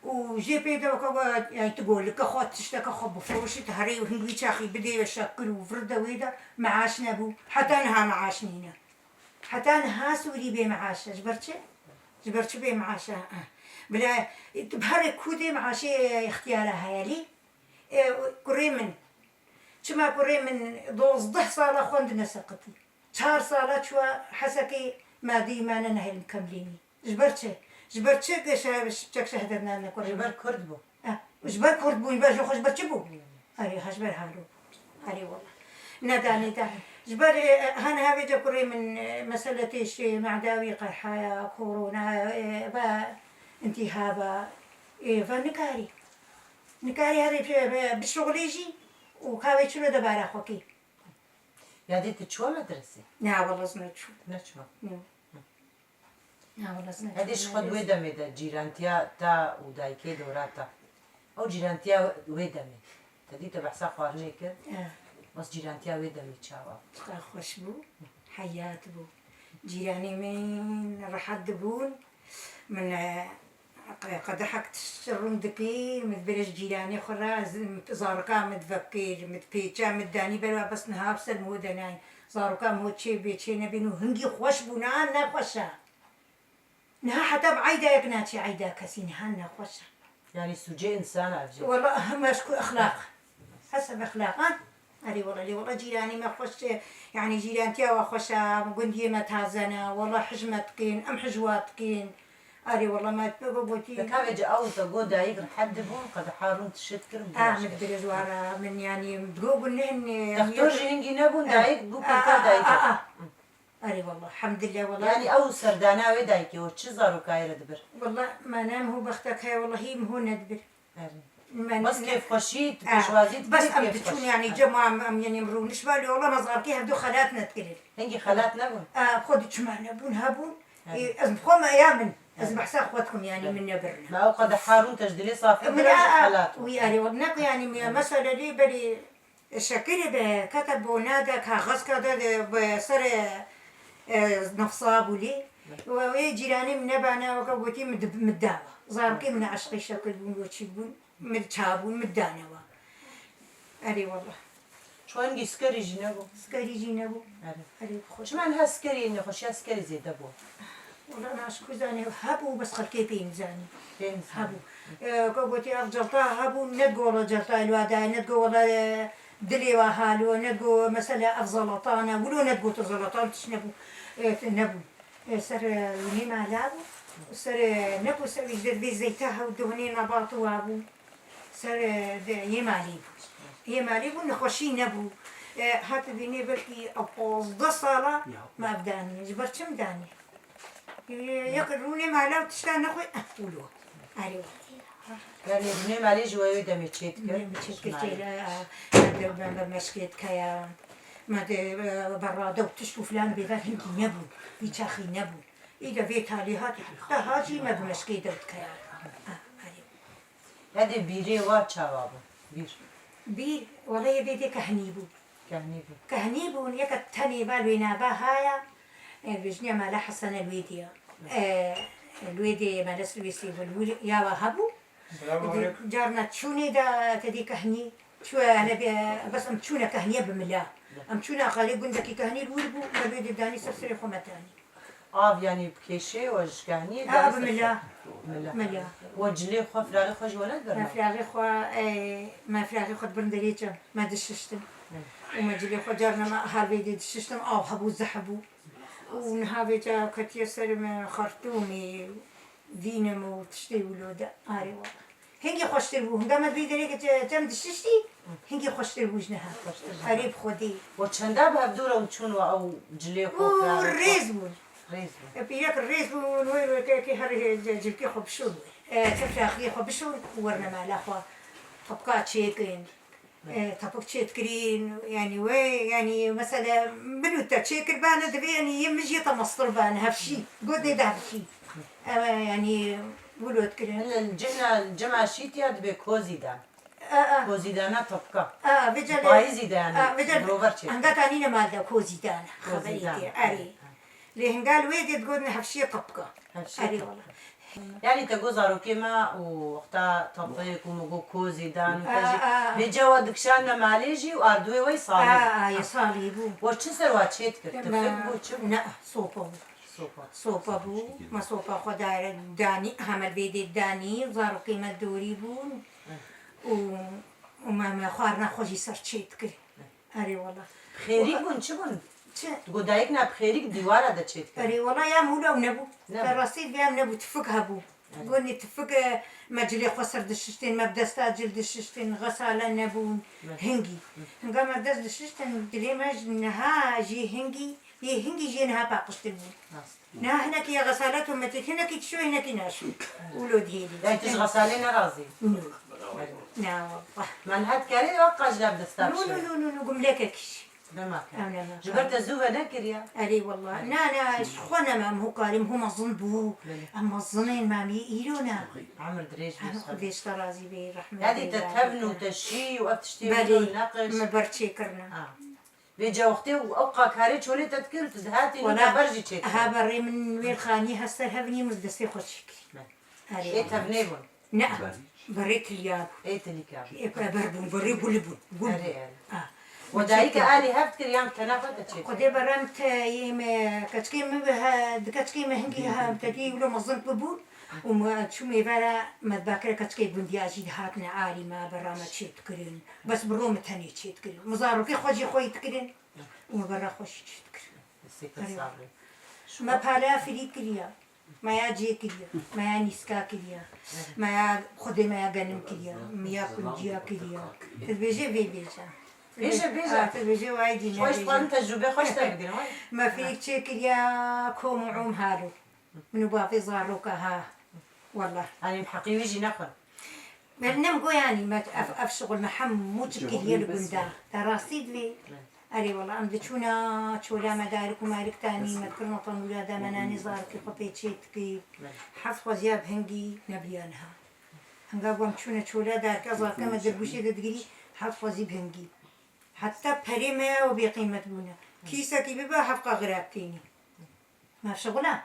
Û jê pê de weke go-, yani tu golike xwe, tişteke xwe bifiroşî, tu herê û hingî çaxî bidê ve şekir û vir de wê de meaş nebû. Heta niha meaş nîne. Heta niha Sûrî bê meaş e. Ji ber çi? Ji ber çi bê meaş e? Eh. Bila, tu bi herê ku dê meaşê ixtiyara heye lê? E, kurê min. Çima kurê min dozdeh sala xwendine seqitî. Çar sala çûwa Hesekê madî mane nehêlin kemlînî. Ji ber çi? Ji ber çi ke şe-, çek şehedet nane kurê min? Ji ber Kurd bû. Eh, ji ber Kurd bû, ji ber jê xwe ji ber çi bû? Erê, ha ji ber halo. Erê wela. Nedanê de. Ji ber, e, e, ha niha vêca kurê min, e, mesele têşê, me'dawî, qerhaya, korona, e, ve intîhaba, e, ve nikarî. Nikarî herê bi, bi, bişuxulê jî û ka wê çilo de bara xwe kê. Yadê tu çûwa medresê? Na, wela ez neçûm. Neçûwa? Nê. Na, wela ez neçûm. Hêdî ji xwe di wê demê de cîrantiya te û dayikê dora te. Ew cîrantiya wê demê. Te dî te behsa xwarinê kir. Eh. Bes cîrantiya wê demê çawa bû? Çiqa xweş bû. Heyat bû. Cîranê min rehet dibûn. Min, e, qe-, qedehek tişt rûn dikir, min dibêre ji cîranê xwe re, ez, zarika min divekir, min dipêça, min danî ber we, bes niha bi ser min hû de nayên. Zarika min hû çê bê, çê nebên û hingî xweş bû, niha ne xweş e. Niha heta bi eyda yek naçê eyda kesî, niha ne xweş e. Yani sûcê însan e ev jî. Wela hema ji ku exlaq. Heseb exlaq, ha? Erê wela, lê wela cîranê me xweş e, yani cîrantiya we xweş e, gundiyê me taze ne, wela hij me dikên, em hij wa dikên. Erê wela me pê gotî. Te ka vêce ew te got dayik rehet dibûn, qedeha rûn tişt kirin bû. Ah, min dirêj wara, min yanî go bûn ne ne. Textor jî hingî nebûn, dayik bû pêka dayik. Erê wela, hemdillah wela. Yanî ew serdana wê dayikê, o çi zarokayê re dibir? Wela me ne min ho bextek heye, wela hî min ho nedibir. Erê. Bes kêfxweşî, tu pêşwazî dikî. Bes em diçûn yanî cem em, em yanî em rûnişt balê, wela me zarokê hevdu xelat nedikirê. Hingî xelat nebûn? Xwe diçû me nebûn hebûn. Ez bi xwe me ya min. Ez behsa xwe dikim, yanî min nebirne. Me ew qedeha rûn te ji dilê safî bira ji xelat. Wî erê, ne ku yanî me, mesela lê berî şekirê de kete bona de, kaxezka de, de bi serê nefsa bû lê. Wê cîranê min nebane, weke gotî min dawa. Zarokê min eşqê şekir bûn, weçî bûn. Min çabûn, min danewa. Erê wela. Çi wengî skerî jî nebû. Skerî jî nebû. Erê. Erê bi xwe. Çima niha skerî, nexweşiya skerî zêde bû? Wela naş ku zanê hebû, bes xelkê pê nizanî. Pê nizanî. Hebû. Ka gotî ev celta hebû, ne go wela celta li wa daye, ne go wela dilê wa halo, ne go mesela ev zelatan e, wilo ne go tu zelatan tişt nebû. Nebû. Ser winê mala bû. Ser, ne ku ser wî derbê zeyta hew duhunê nebat wa bû. Ser yê malî bû. Yê malî bû, nexweşî nebû. Hate dînê belkî ev pazdeh sala me ev danî. Ji ber çi min danî? Yek rûnê mala û tişta nexwe, eh, wilo. Erê. Yanî rûnê malê ji wê demê çê dikir? Demê çê dikir, çê me meşkê dikeya. Me de berrade û tişt û filan bêver hingî nebûn. Vî çaxî nebûn. Îde vê talî hat, te ha jî me bi meşkê dew dikeya. Ah, erê. Hedê bîrê wa çawa bû? Bîr. Bîr, wela yê vê dê kehnî bû. Kehnî bû. Kehnî bûn, yeke tenê va li wê nava haya, e, vêjniya mala Hesene li wê dê ya. E, li wê dê mala Silvêsê bû, li wir ya wa hebû. Selamun aleykum. Carna çûnê de te dî kehnî, çûye hele bê, bes em çûne kehniye bi mila. Em çûne axalê gundekî kehnî li wir bû, me vê dê danî ser serê xwe me danî. Av yanî bi kêşê we ji kehniyê Ev dayî mila. Mila. Mila. We cilê xwe, firaxê xwe ji we nedibir? Me firaxê xwe, ey, me firaxê xwe dibirin derê çem. Me dişiştin. Û me cilê xwe carna me hal vê dê dişiştin, av hebû, zeh hebû. Û niha vêca ketiye ser me xartûmê, dînim û tiştê wilo de. Arê wala. Hingî xweştir bû. Hinga me vê derê ke çem dişiştî, hingî xweştir bû ji niha. Xweştir ji niha. Erê bi Xwedê. We çenda bi hevdû re hûn çûn we ew cilê xwe, Û firarê xwe? Rêz bûn. Rêz bûn. E, pîrek rêz bûn, wê rokekê her cilkê xwe bişon. E, te firaxiyê xwe bişon û werne mala xwe. Tepka çêkin. E, tepik çêdikirîn, yanî wê, yanî mesela min û te çêkiribane, divê yanî yê min jî te mestir bane, hevşî. Got dê de hevşî. Ew e, yanî wilo dikirin. Li cihna, cima şîtiya dibê kozî dan. Aa. Kozî dana topka. Aa, vêca li, Payîzî de yanî aa, vêca li, girover çêdikirin. Hanga tanîne mal de kozî dana. Kozî dana. Xeberî tê, erê. Lê hinga li wê dê digotin hevşiyê topka. Hevşiyê topka. Erê wala. Yanî te got zarokê me û wexta topik û min got kozî dan û te jî, aa, aa, vêca we dikişandine malê jî û ardûyê we yê salî bû. Aa, aa, yê salî bû. We çi ser wa çêdikir? Tifik bû, çi bû? Ne, sopa bû. Sopa. Sopa bû. Me sopa xwe da-, danî, heme li vê dê danî, zarokê me dorî bûn. Û, û me, me xwarina xwe jî ser çê dikir. Erê wala. Bi xêrî bûn, çi bûn? Çi? Tu got dayik na bi xêrî dîwara de çê dikir. Erê wala ya mûla ew nebû. Nebû. Te rastî vê em nebû, tifik hebû. Erê. Gonî tifik, e, me cilê xwe ser dişiştên, me bi desta cil dişiştên, xesale nebûn. Erê. Hingî. Hı. Hinga me dest dişiştin, dilê me ji niha jî hingî, yê hingî jî niha paqijtir bûn. Rast. Niha hinekî ya xesalet û metîk, hinekî dişo, hinekî naşo. Wilo dihêlî. Yanî tu ji xesalê nerazî? Nû. Na, wallah. Me niha dikarî wek qajila bi desta bişo? Nû, nû, nû, nû, nû, gumlekekî jî. Dema ke. Ew ne me. Ji ber te zû venekiriya? Erê, wallah. Na, na, ji xwe ne me, em hû karî, em hû mezin bû. Belê. Em mezinên me, em yê îro ne. Emir dirêj bî. Em Xwedê ji te razî bê, rehmet. Yadî te tevn û te şî û ev tiştê wilo neqij. Belê, me ber çêkirine. Ha. Vêca wextê û ew qakarê çolê te dikir, tu dihatî nû te ber jî çêdikir. Wala, ha berê min wê xanî hester hevnî min destê xwe çêkirî. Erê. Ê tevnê bûn. Ne. Berê tilya bûn. Ê tilîka bûn. Ê ber bûn, berê gul bûn. Gul bûn. Erê, erê. Ha. We dayîke alî hev dikir yan bi tena xwe te çêdikir? Xwedê berem te yê me, keçikê min bi he, di keçikê me hingî ha, te dî wilo mezin bibûn. Û me çûm êvara me dibakire keçikê gundiya jî dihatine alî me, berra me çêdikirin. Bes bi ro min tenê çêdikirin. Min zarokê xwe jî xweyî dikirin. Û min berra xwe jî çêdikirin. Erê. Me pala firî kiriya. Me ya cê kiriye, me ya nîska kiriye, me ya xwedê me ya genim kiriye, me ya kunciya kiriye. Tu dibêjê vê bêje. Bêje, bêje. Ah, tu dibêjê wayî dî xweş xwarin tecrûbe xweş te bigirin, wayî. Me fêk çê kiriye kom û om halo. Min û bavê zaroka ha. Wallah. Anî bi heqî wî jî nexwe. Bernem goyanî me ev, ev şixul me hemû çi kiriye li gunda. Te rastî divê. Erê wala, em diçûna çola me darik û marik tanî, me dikirina tenûra de, me nanê zarokê xwe pê çê dikir. Heft xweziya bi hingî nebiya niha. Hinga ku em çûne çola darika zarokê me dirgûşê de digirî, heft xwezî bi hingî. Heta perê me ya û bêqîmet bûne. Kîsekî bibe heft qaxira tênî. Me şixula?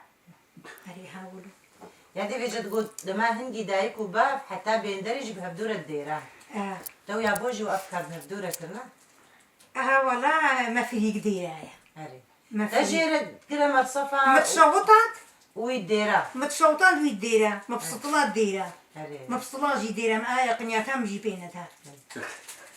Erê ha wilo. Ya dê vêce digot, dema hingî dayik û bav heta bênderê jî bi hevdû re dêra. Eh. Te ya bo jî û ev kar bi hevdû re kirine? Aha wala me firîk dêra ye. Erê. Me Te firîk. Jê re kire mersefa. Me tişewitand. Wî dêra. Me tişewitand wî dêra. Me psitila dêra. Erê. Me psitila jî dêra. Me aya qinyata min jî pê neda.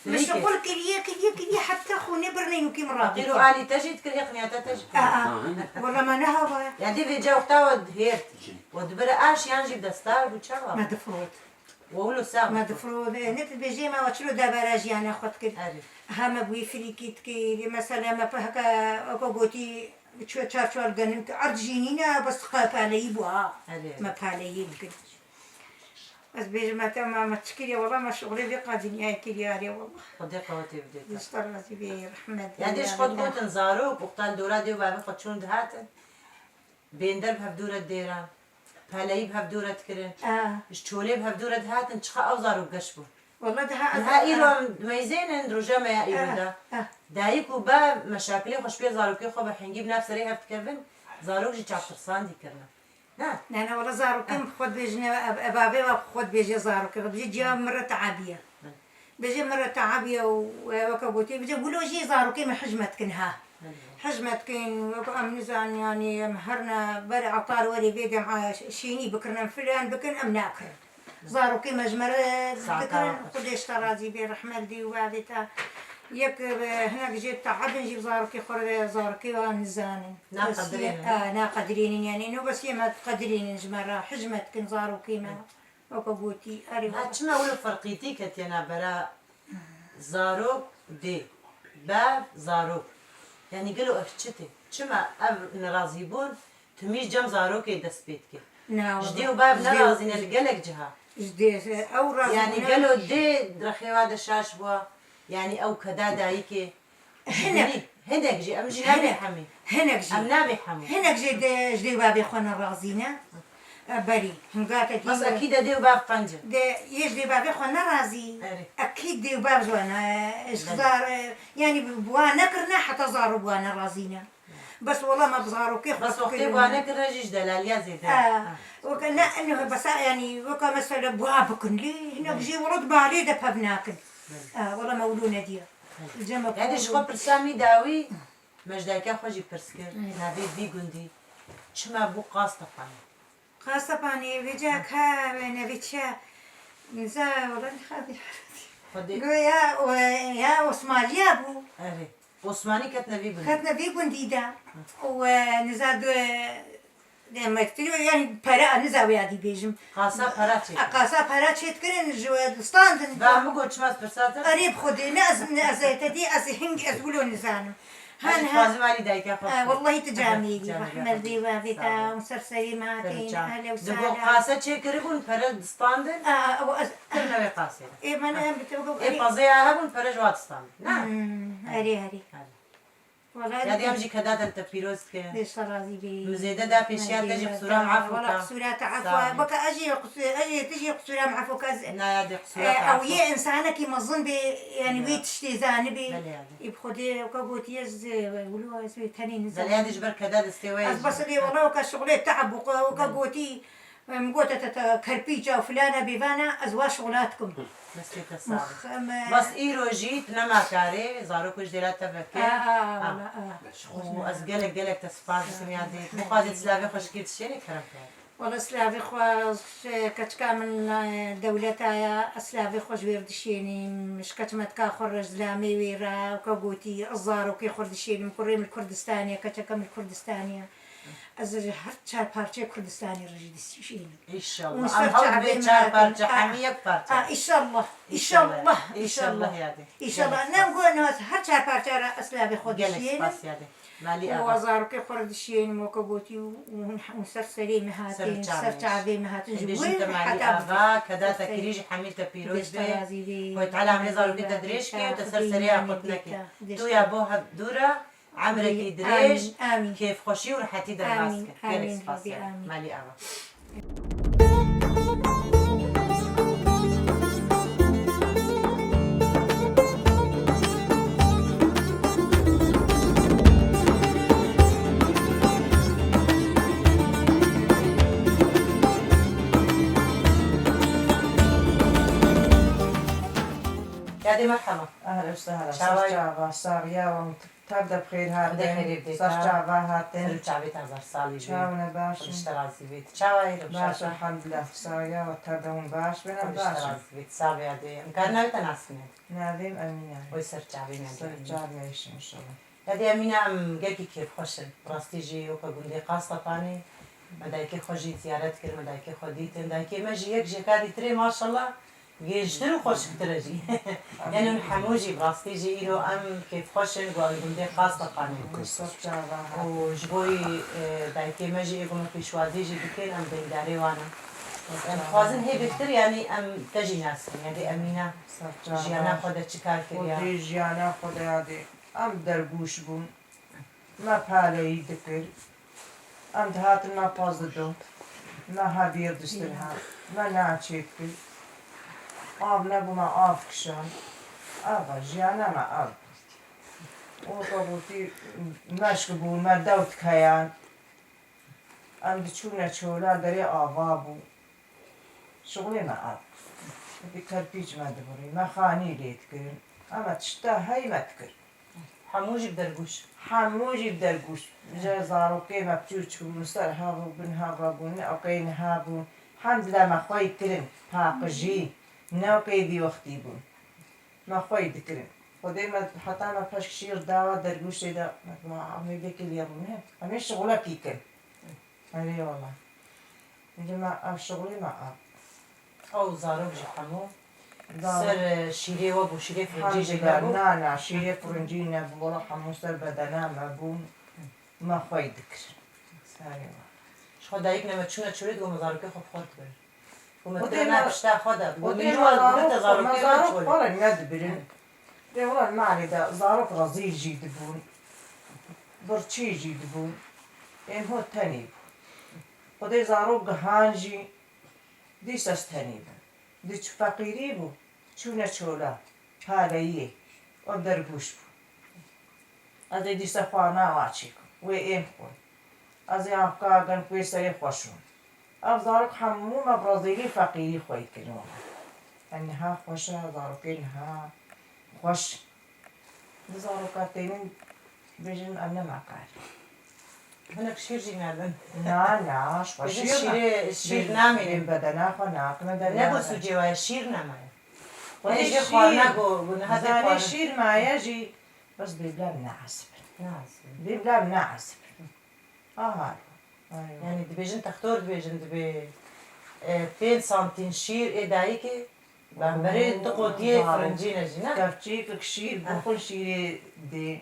Me Lêke. Şixul kiriye, kiriye, kiriye heta xûnê birnê nûkî min Qîr û rabîtiye. Alî te jî dikir, hê qinyata te jî. Aa, wala me nehawa. Ya dê vêca wexta we dihêrt. We dibire aş yan jî bi destar bû çawa? Me difrot. We wilo sax. Me difrot. Ne dibêjê me we çilo debara jiyana xwe dikir. Erê. Ha me bûyî firîkî dikir. Mesela me pe heke weke gotî çar çar genim ki erd jî nîne bes qepaleyî bû ha. Erê. Me paleyî dikir. Ez bêjim me te ma me çi kiriye wala me şixulê vê qa dinyayê kiriye erê wala. Xwedê qewetê bidê te. Dişta razî bê rehmet. Ya dê ji xwe digotin zarok, wexta li dora dê û bavê xwe çûn dihatin. Bênder bi hevdû re dêran. Peleyî bi hevdû re dikirin. Ah. Ji çolê bi hevdû re dihatin, çiqa ew zarok geş bûn. Wala daha ez Niha îro em dimeyzênin, roja me ya îro de. Ah, ah. Dayik û bav meşakilê xwe ji pê zarokê xwe bi hingî bi nav serê hev dikevin, zarok jî çavtirsandî kirine. Ne? Ne, ne, wala zarokê min xwe dibêjin, ev, ev, ev bavê wa xwe dibêje zarokê. Dibêje ciya min re teabiye. Bêje min re teabiye û, e, weke gotî, bêje wilo jî zarokê min hijmet kin ha. Hijmet kin, weke em nizan, yanî, em herine ber etar werê vê dem, a, şînî bikirin, em filan bikin, em nakirin. Zarokê me ji me re Saka. Dikirin, Xwedê ji te razî bê, rehmet dê û bavê te. Yek, e, hinek jê teabin jî zarokê xwe re, zarokê wan nizanin. Naqidirînin. Bes yê, a, naqidirînin, yanî, no bes yê me diqedirînin ji me re, hijmet kin zarokê me. Weke gotî, erê Ha, wala. Çima wilo ferqîtî ketiye navbera zarok dê, bav zarok? Yanî gelo ev çi tê? Çima ev nerazîbûn timî cem zarokê dest pê dike? Na, Ji dê û wala. Bav Ji dê û nerazî ne li gelek ciha. Ji dê, ew razî Yanî bûne. Gelo dê rexê wa de şaş bûa? Yanî ew keda dayikê Hinek. Hinek jî, em jî Hinek. Nabê hemî. Hinek jî. Em nabê hemî. Hinek jî de, ji dê û bavê xwe ne razî ne. E, berî. Hinga te Bes dî- ekî de dê û bav qenc e. De, yê ji dê û bavê xwe ne razî. Erê. Ekî dê û bav ji wan, e, ji Belê. Zar, e, yanî bi, bi wan nekirine heta zaro bi wan ne razî ne. Bes wela me bi zarokê xwe Bes wextê fikirîne. Bi wan nekirine jî ji delaliya zêde. Ha. Ha. Weke ne, ino, bes, yanî, weke mesela bi wan bikin lê, hinek Belê. Jê wela di malê de pev nakin. Belê. Ha, wela me wilo nediye. Li cem me Yanî ji xwe pirsa mî dawî, me ji dayika xwe jî pirs kir, Hı. Navê vî gundî çima bû Qastepanê? Qastepanê, vêca ka, we nevê çi ye? Niza, wela nixabî. Xwedê. Go ya, o, ya Osmaniya bû. Erê. Osmanî ketine vî gundî. Ketine vî gundî de. Hı. Û, e, niza du, Demek tu, yanî pere, niza wê ya dî bêjim. Qasa pera çêkirin. Qasa pera çêdikirin, ji we distandin. Ba min got çima ez pirsa te? Erê bi Xwedê, ne ez, ne ez te dî, ez hing, ez wilo nizanim. Ha, Ez ha. Dixwazim alî dayika xwe. Ha, wellahî tu Aha, camêrî, camêrî, rehmet dê wavê te, Sağ ol. Û ser serê me Serê hatê, çav. Ehle û Di got sahla. Qase çêkiribûn, pere distandin. Aa, o ez Kirine wê qasê. Ê, me ne em bi te got, Ê erê. Pazê ya hebûn, pere ji wa distandin. Na? Hmm, erê, erê. Erê. Wala Ya dê em jî keda te pîroz ke. Dê şerazî bî. Min zêde da pêşiya te jî qisûra min efû ka. Wala qisûra te efû. Sağ ol. Baka ez jî qisû-, ez jî tu jî qisûra min efû ka. Na ya dê qisûra te efû. Ew yê însanekî mezin bê, yanî wê tiştê zanibê. Belê ya dê. Î bi Xwedê weke gotiye ez, wilo ez wê tenê nizam. Belê ya dê ji ber keda destê we. Ez bes dê wala weke şixulê te'b bû, weke gotî. Em gote te, te kerpîça û filana bêvana, ez wa şixula dikim. Destê te sax be. Mix-, em, Bas îro jî tu nema karê, zarok ji dêla te veke. A, a, Ha. wala, a. Û ez gelek, gelek te spas dikim ya dê. Bixwazê silavê xwe ji kê dişênê kerem ke. Wala silavê xwe ji keçika min, e, dewleta ya, ez silavê xwe ji wê re dişênim, ji keçmetka xwe re, ji zilamê wê re, weke gotî, ez zarokê xwe re dişênim, kurê min li Kurdistanê ye, keçeke min li Kurdistanê ye. Ez ji her çar parçeyê Kurdistanê re jî dişînim. Înşallah. Em hewl dibê çar parçe, hemî yek parçe. Ha, înşallah. Înşallah. Înşallah. Înşallah yadê. Înşallah. Gelek spas. Nem got, her çar parçe re ez slavê xwe dişînim. Gelek spas yadê. Malî ava. Û zarokê xwe re dişînim, weke gotî, û hûn, hûn ser serê me hatin, ser çavê me hatin. Ji wê heta ava, keda te kirî ji hemî te pîroz be. Xwedê Teala emrê zarokê te dirêj ke û te ser serê xwe tineke. Tu ya bo hev dû re. Emrekî dirêj, kêfxweşî û rehetî derbas ke. Gelek spas e. Malî ava. Yadê merhaba. Ehlen we sehlen. Çawa yî? Çava, saxiya we. Tev de bi xêr hatin. Xwedê xêrê bidê te. Ser çava hatin. Ser û çavê te hezar salî be. Çawa ne baş in? Xwedê ji te razî be. Tu çawa yî? Rewşa te? Baş, elhamdulillah. Saxiya we tev de hûn baş bin, em baş in. Xwedê ji te razî be. Tu çawa yî? Em karî navê te nas bînin? Navê min Emîne ye. Wê ser çavê me bînin. Ser çavê me înşallah. Yadê Emîne, em gelkî kêfxweş in. Bi rastî jî weke gundê Qastepanê me dayikê xwe jî ziyaret kir, me dayikê xwe dîtin. Dayikê me jî yek ji yeka dîtirê maşallah. Gêjtir û xweşiktir e jî. Yanî hûn hemû jî, bi rastî jî îro em kêfxweş in ku em li gundê Qastepanê ne. Û ji bo wî, e, dayikê me jî ê ku me pêşwazî jî dikin, em deyndarê wan in. Em dixwazin hê bêhtir, yanî em te jî nas bikin. Yadê Emîne jiyana xwe de çi kar kiriye? Xwedê jiyana xwe de yadê. Em dergûş bûn. Me paleyî dikir. Em dihatin me pez didon. Me hevîr distir hev. Me nan çêdikir. Av nebû me av kişand. Ev e, jiyana me ev bû. Weke gotî meşk bû, me dewt keyan. Em diçûne çola, derê ava bû. Şixulê me ev. Bi kerpîç me dibirî, me xanî lê dikirin. Em e tişta hey me dikir. Hemû jî bi dergûş. Hemû jî bi dergûş. Ji zarokê me piçûçik bûn, ser hev û bin hev bûn, ne okey niha bûn. Hemdila me xwey kirin, paqijî, ne okey vî wextî bûn. Me xwey dikirin. Xwedê me heta me peşk şîr dawa dergûşê de, me got, "Em ê vekê lê rûne, em ê şixulekî kin." Erê wala. Dî me ev şixulê me ev. Ew zarok jî hemû ser, e, şîrê we bû, şîrê firincî jî nebû? Na, na, şîrê firincî nebû. Wala hemû ser bedena me bûn. Me xwey dikir. Serê me. Ji xwe dayik ne me çûne çolê digot me zarokê xwe bi xwe dibirin. Û me tire me pişta xwe de. Û dê me zarok, me zarok xwe re nedibirin. Dê wela malê de zarok rezîl jî dibûn. Birçî jî dibûn. Ên ho tenê bû. Xwedê zarok gihan jî dîsa tenê bûn. Di çi feqîrî bû, çûne çola, paleyiyê, û dergûş bû. Ez ê dîsa xwarina wa çêkim. Wê ên xwin. Ez ê anka gen ku wê serê xwe şûn. Ev zarok hemû me bi rezîlî feqîrî xwey kirin wela. Em niha xweş e, zarokê niha xweş. Di zaroka tênin bêjin em ne makar. Hinek şîr jî nedin. Na, na, ji xwe şîr ne. Bêjin şîrê, şîr namînin. Bedena xwe nakine derya. Ne bo sûcê waye, şîr nemaye. Xwedê jê xwarina go, go niha tê xwarin. Şîr maye jî, bes bê bila em neesibin. Neesibin. Bê bila em neesibin. Aha. Yanî dibêjin, textor dibêjin, dibê, e, pênc santîn şîr ê dayikê, bemberê du qotiyê firincî ne jî, ne? Kevçîkek şîr bixwin, şîrê dê.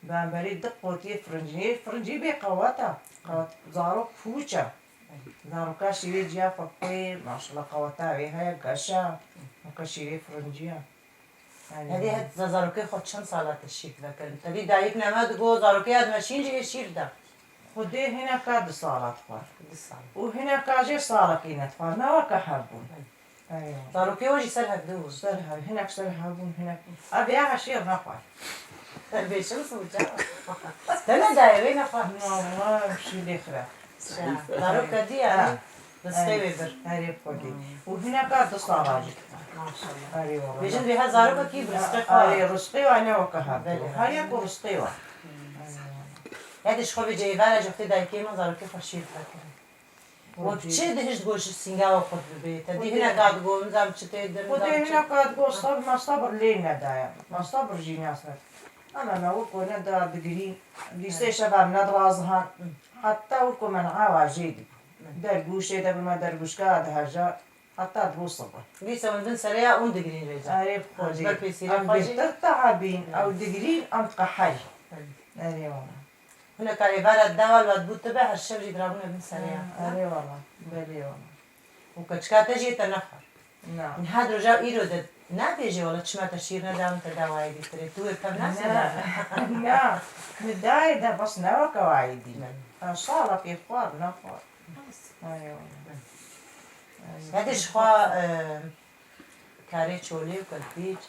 Bemberê du qotiyê firincî. Ê firincî bê qewet e. Qewet, zarok pûç e. Zaroka şîrê ciya xwe bixwê, maşallah qeweta wê heye, geş e. Weke şîrê firincî ye. Hevî het zarokê xwe çend sala te şîr divekirin? Tevî dayik neme digo zarokê ya dimeşîn jî ê şîr de. Xwedê hineka du sala dixwar. Du sal. Û hineka jê salekî nedixwar. Ne weke hev bûn. Zarokê we jî ser hevdû bûn. Ser hev, hinek ser hev bûn, hinek. Ev ya şîr nexwar. Te bêşim sûca. Te ne daye wê nexwar. Na, wala şîr lê xira. Zarok te dî yanî rizqê wê bir. Erê xwedî. Û hineka du sala jî. Maşallah. Erê wala. Bêjin vê her zarokekî bi rizqê xwe. Erê rizqê wê ne weke hev. Her yek û rizqê wê. Ya de ji xwe vê ceyvara ji wextê dayikê min zarokê xwe şîr divekirin. Wek çi dihişt got ji sînga we xurt bibê? Te dî hineka digot, nizam çi tê dir, nizam çi. Xwedê hineka digot, sab-, me sabir lê nedaye. Me sabir jî nas nedik. Ama me wek ku neda digirî, dîsê şeva em nedirazihan. Heta wekî min awa jê dibû. Dergûşê de bime dergûşka diheja. Heta dibû sibe. Dîsa min bin serê ya ûn digirîn rêza. Erê bi Xwedê. Ji ber pêsîra Em xwe jî. Bêhtir tehabîn, Evet. Ew digirîn, em diqeherî. Evet. Erê wala. Hûn eka êvara dawal ve dibû tibe, her şev jî dirabûne bin serê ya. Ha, erê wala. Belê wala. Û keçika te jî te nexwar. Na. Niha di roja îro de nabêje, wala çima te şîr neda min te da wayê dîtirê. Tu wê pev nase. Na. Na. Min dayê de bes ne weke wayê dî. Ne. Ha, salekê xwar, nexwar. Bes. Ay, ay. Bes. Ay. Hede ji xwe, e, karê çolê û kelpîç,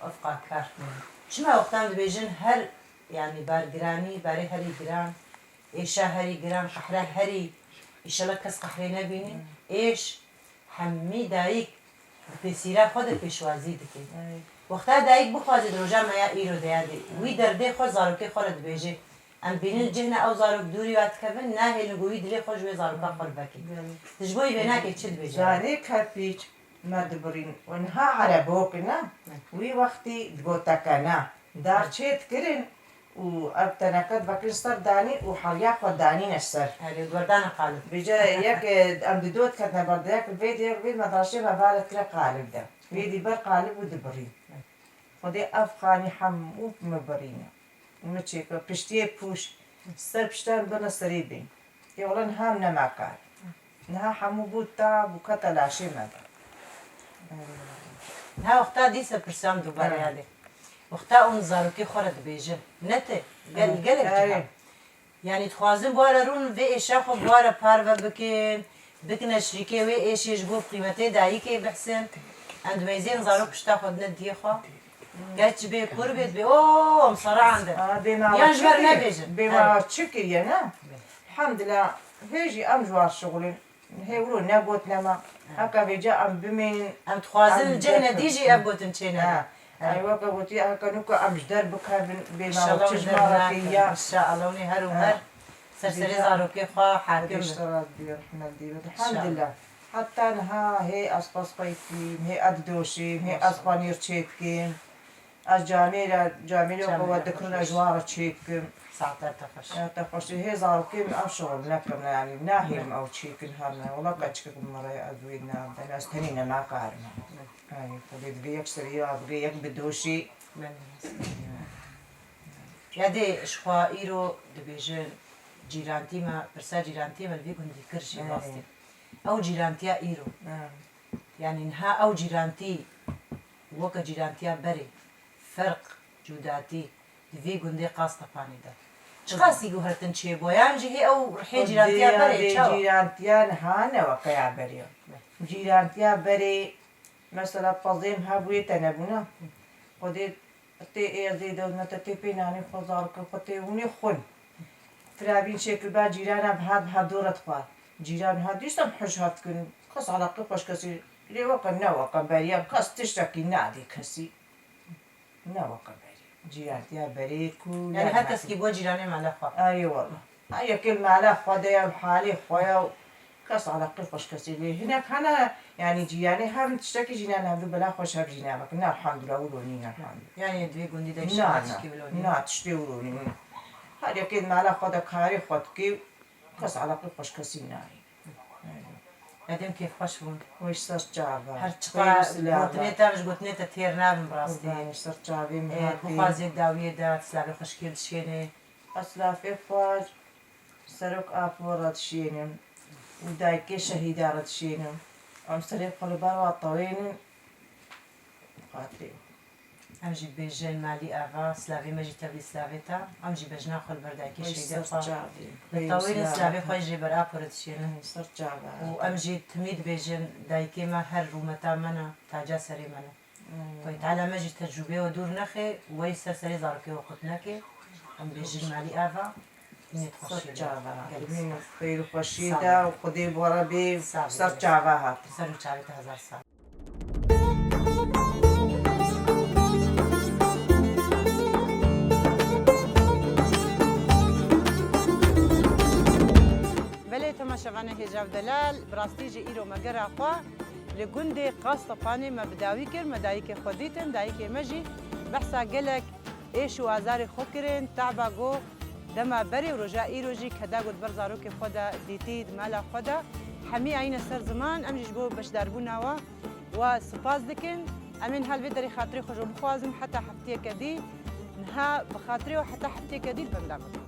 ev qakar. Çima wextan dibêjin her, yanî bargiranî, barê herî giran, êşa herî giran, qehre herî, îşela kes qehrê nebînî, Hmm. êş hemî dayik bi pêsîra xwe de pêşwazî dike. Ey. Wexta dayik bixwaze di roja me ya îro de ya dê, wî derdê xwe zarokê xwe re dibêje. Em bînin cihna ew zarok dûrî ya dikevin, nahêlin ku wî dilê xwe ji wê zaroka xwe li vekê. Belê. Tu ji bo wî vê nakê çi dibêje? Zanê kerpîç me dibirîn û niha erebok ne, Hı. Wî wextî digoteke ne. Dar çê dikirin û ev teneke divekirin ser danî û heriya xwe danîne ser. Erê, werdana qalib. Bêje yek, e, em di dot ketine ber de, yek vê de, yek vê me daşê me bare kire qalib de. Vê dî ber qalib û dibirîn. Xwedê ev xanî hemû min birîne. Min çêkir, piştiyê pûş, ser piştan birine serê bîn. Ê wele niha em nema kar. Niha hemû bû ta, bû kete laşê me de. Niha wexta dîsa pirsan dubare Evet. Yadê. Wexta hûn zarokê xwe re dibêjin. Ne te, gel-, Evet. Gelek Evet. Cihan. Yanî dixwazin bi we re rûn vê êşa xwe bi we re parve bikin, bikine şirîkê wê êşê ji bo qîmetê dayikê bihsin. Em dibeyzên zarok pişta xwe dine diyê xwe. Geç bê, kur bê, dibê, o, em sere ande. Aa, bê ma Yan ji ber çi kiriye? Nebêjin. Bê ma Evet. Çi kiriye, ne? Elhamdulillah, hê jî em ji wan şixulin. Hê wilo negot nema. Heka vêca em bimînin. Em dixwazin Em cihne dî jî ev gotin çêne. Ha. Ay weke gotî, heke nûka em ji der bikevin, bê İnşallah çi ji me re kiriya. İnşallah, hûn ê her û her ser serê zarokê xwe hakim bin. Xwedê ji te razî be, rehmet dî be. Elhamdulillah. Heta niha hê ez xwe spey dikîm, hê ez didoşîm, hê ez panîr çê dikim. Ez camêra, camêra xwe we dikirin, ez ji wan re çê dikim. Saeta te xweş. Ya te xweş. Hê zarokê min ev şixul nekim, yanî nahêlim ew çê dikin herne. Wela keçikek min re ez wê nadim, ez tenê ne nakarime. Ay, Xwedê divê yek serî ya bigê, yek bidoşî. Ya dê ji xwe îro dibêjin cîrantî me, pirsa cîrantî me li vî gundî kir jî rastî. Ew cîrantiya îro. Yanî niha ew cîrantî weke cîrantiya berê, ferq, cudatî di vî gundê Qastepanê de. Çiqasî guhertin çêbû? Yan jî hê ew rihê cîrantiya berê çawa? Cîrantiya niha ne weke ya berê. Cîrantiya berê, mesela pezê em hebûyê te nebûna. Xwedê tê êzê dewlmete tê pê nanê xwe zarokê xwe tê hûnê xwin. Firavîn şekil ba cîrana bi hev bi hev dor re dixwar. Cîran ha dîstem hej hev dikin. Kes eleqê xweşkesî lê weke ne weke beriya kes tiştekî nadê kesî. Ne weke berê. Cîrantiya berê ku Yani ne her kes kî bo cîranê mala xwe. Erê wala. Her yekê li mala xwe de ya, li halê xwe ya. Kes eleqê xweşkesî lê. Hinek hene, yanî cîranê hev tiştekî jî ne, hev bela xweş hev jî ne. Elhamdulillah, wilo nîne elhamdulillah. Yani di vê gundî de Na, na, tiştekî wilo nîne. Na, tiştê wilo nîne. Her yekê li mala xwe de karê xwe dikê, kes eleqê xweşkesî nayê. Edem kêfxweş bûn. Weş ser çava. Her çiqa gotinê te, ji gotinê te têr nabim rastî. Weş ser çavê min hatî. Bixwazê dawiyê de, silavê xweşkê dişênê. Ez silavê xwe Serok Apo re dişênim û dayikê şehîda re dişênim. Em serê xwe li ber wa tewênin. Xatirê. Em jî dibêjin malî ava, silavê me jî tevlî silavê te. Em jî bejna xwe li ber dayikê şehîdê xwe ditewînin, silavê xwe jî ber Apo re dişênin. Û em jî timî dibêjin dayikê me her rûmeta me ne, taca serê me ne. Xwedê Teala me jî tecrûbê we dûr nexe, we yî ser serê zarokê we qut neke. Em bêjin malî ava, hînê xweşî. Ser çava. Gelek spas. Xêr û xweşî de û Xwedê bi we re bê. Ser çava hat. Ser û çavê te hezar sal. Belê temaşevanê hêja û delal, bi rastî jî îro me gera xwe li gundê Qastepanê me bi dawî kir, me dayikê xwe dîtin, dayikê me jî behsa gelek êş û azarê xwe kirin, taba got, Dema berê û roja îro jî keda ku di ber zarokê xwe de dîtî di mala xwe de, hemî ayîne ser ziman, em jî ji bo beşdarbûna we we spas dikin. Em ê niha li vê derê xatirê xwe ji we bixwazin heta heftiyeke dî. Niha bi xatirê we heta heftiyeke dî li benda me.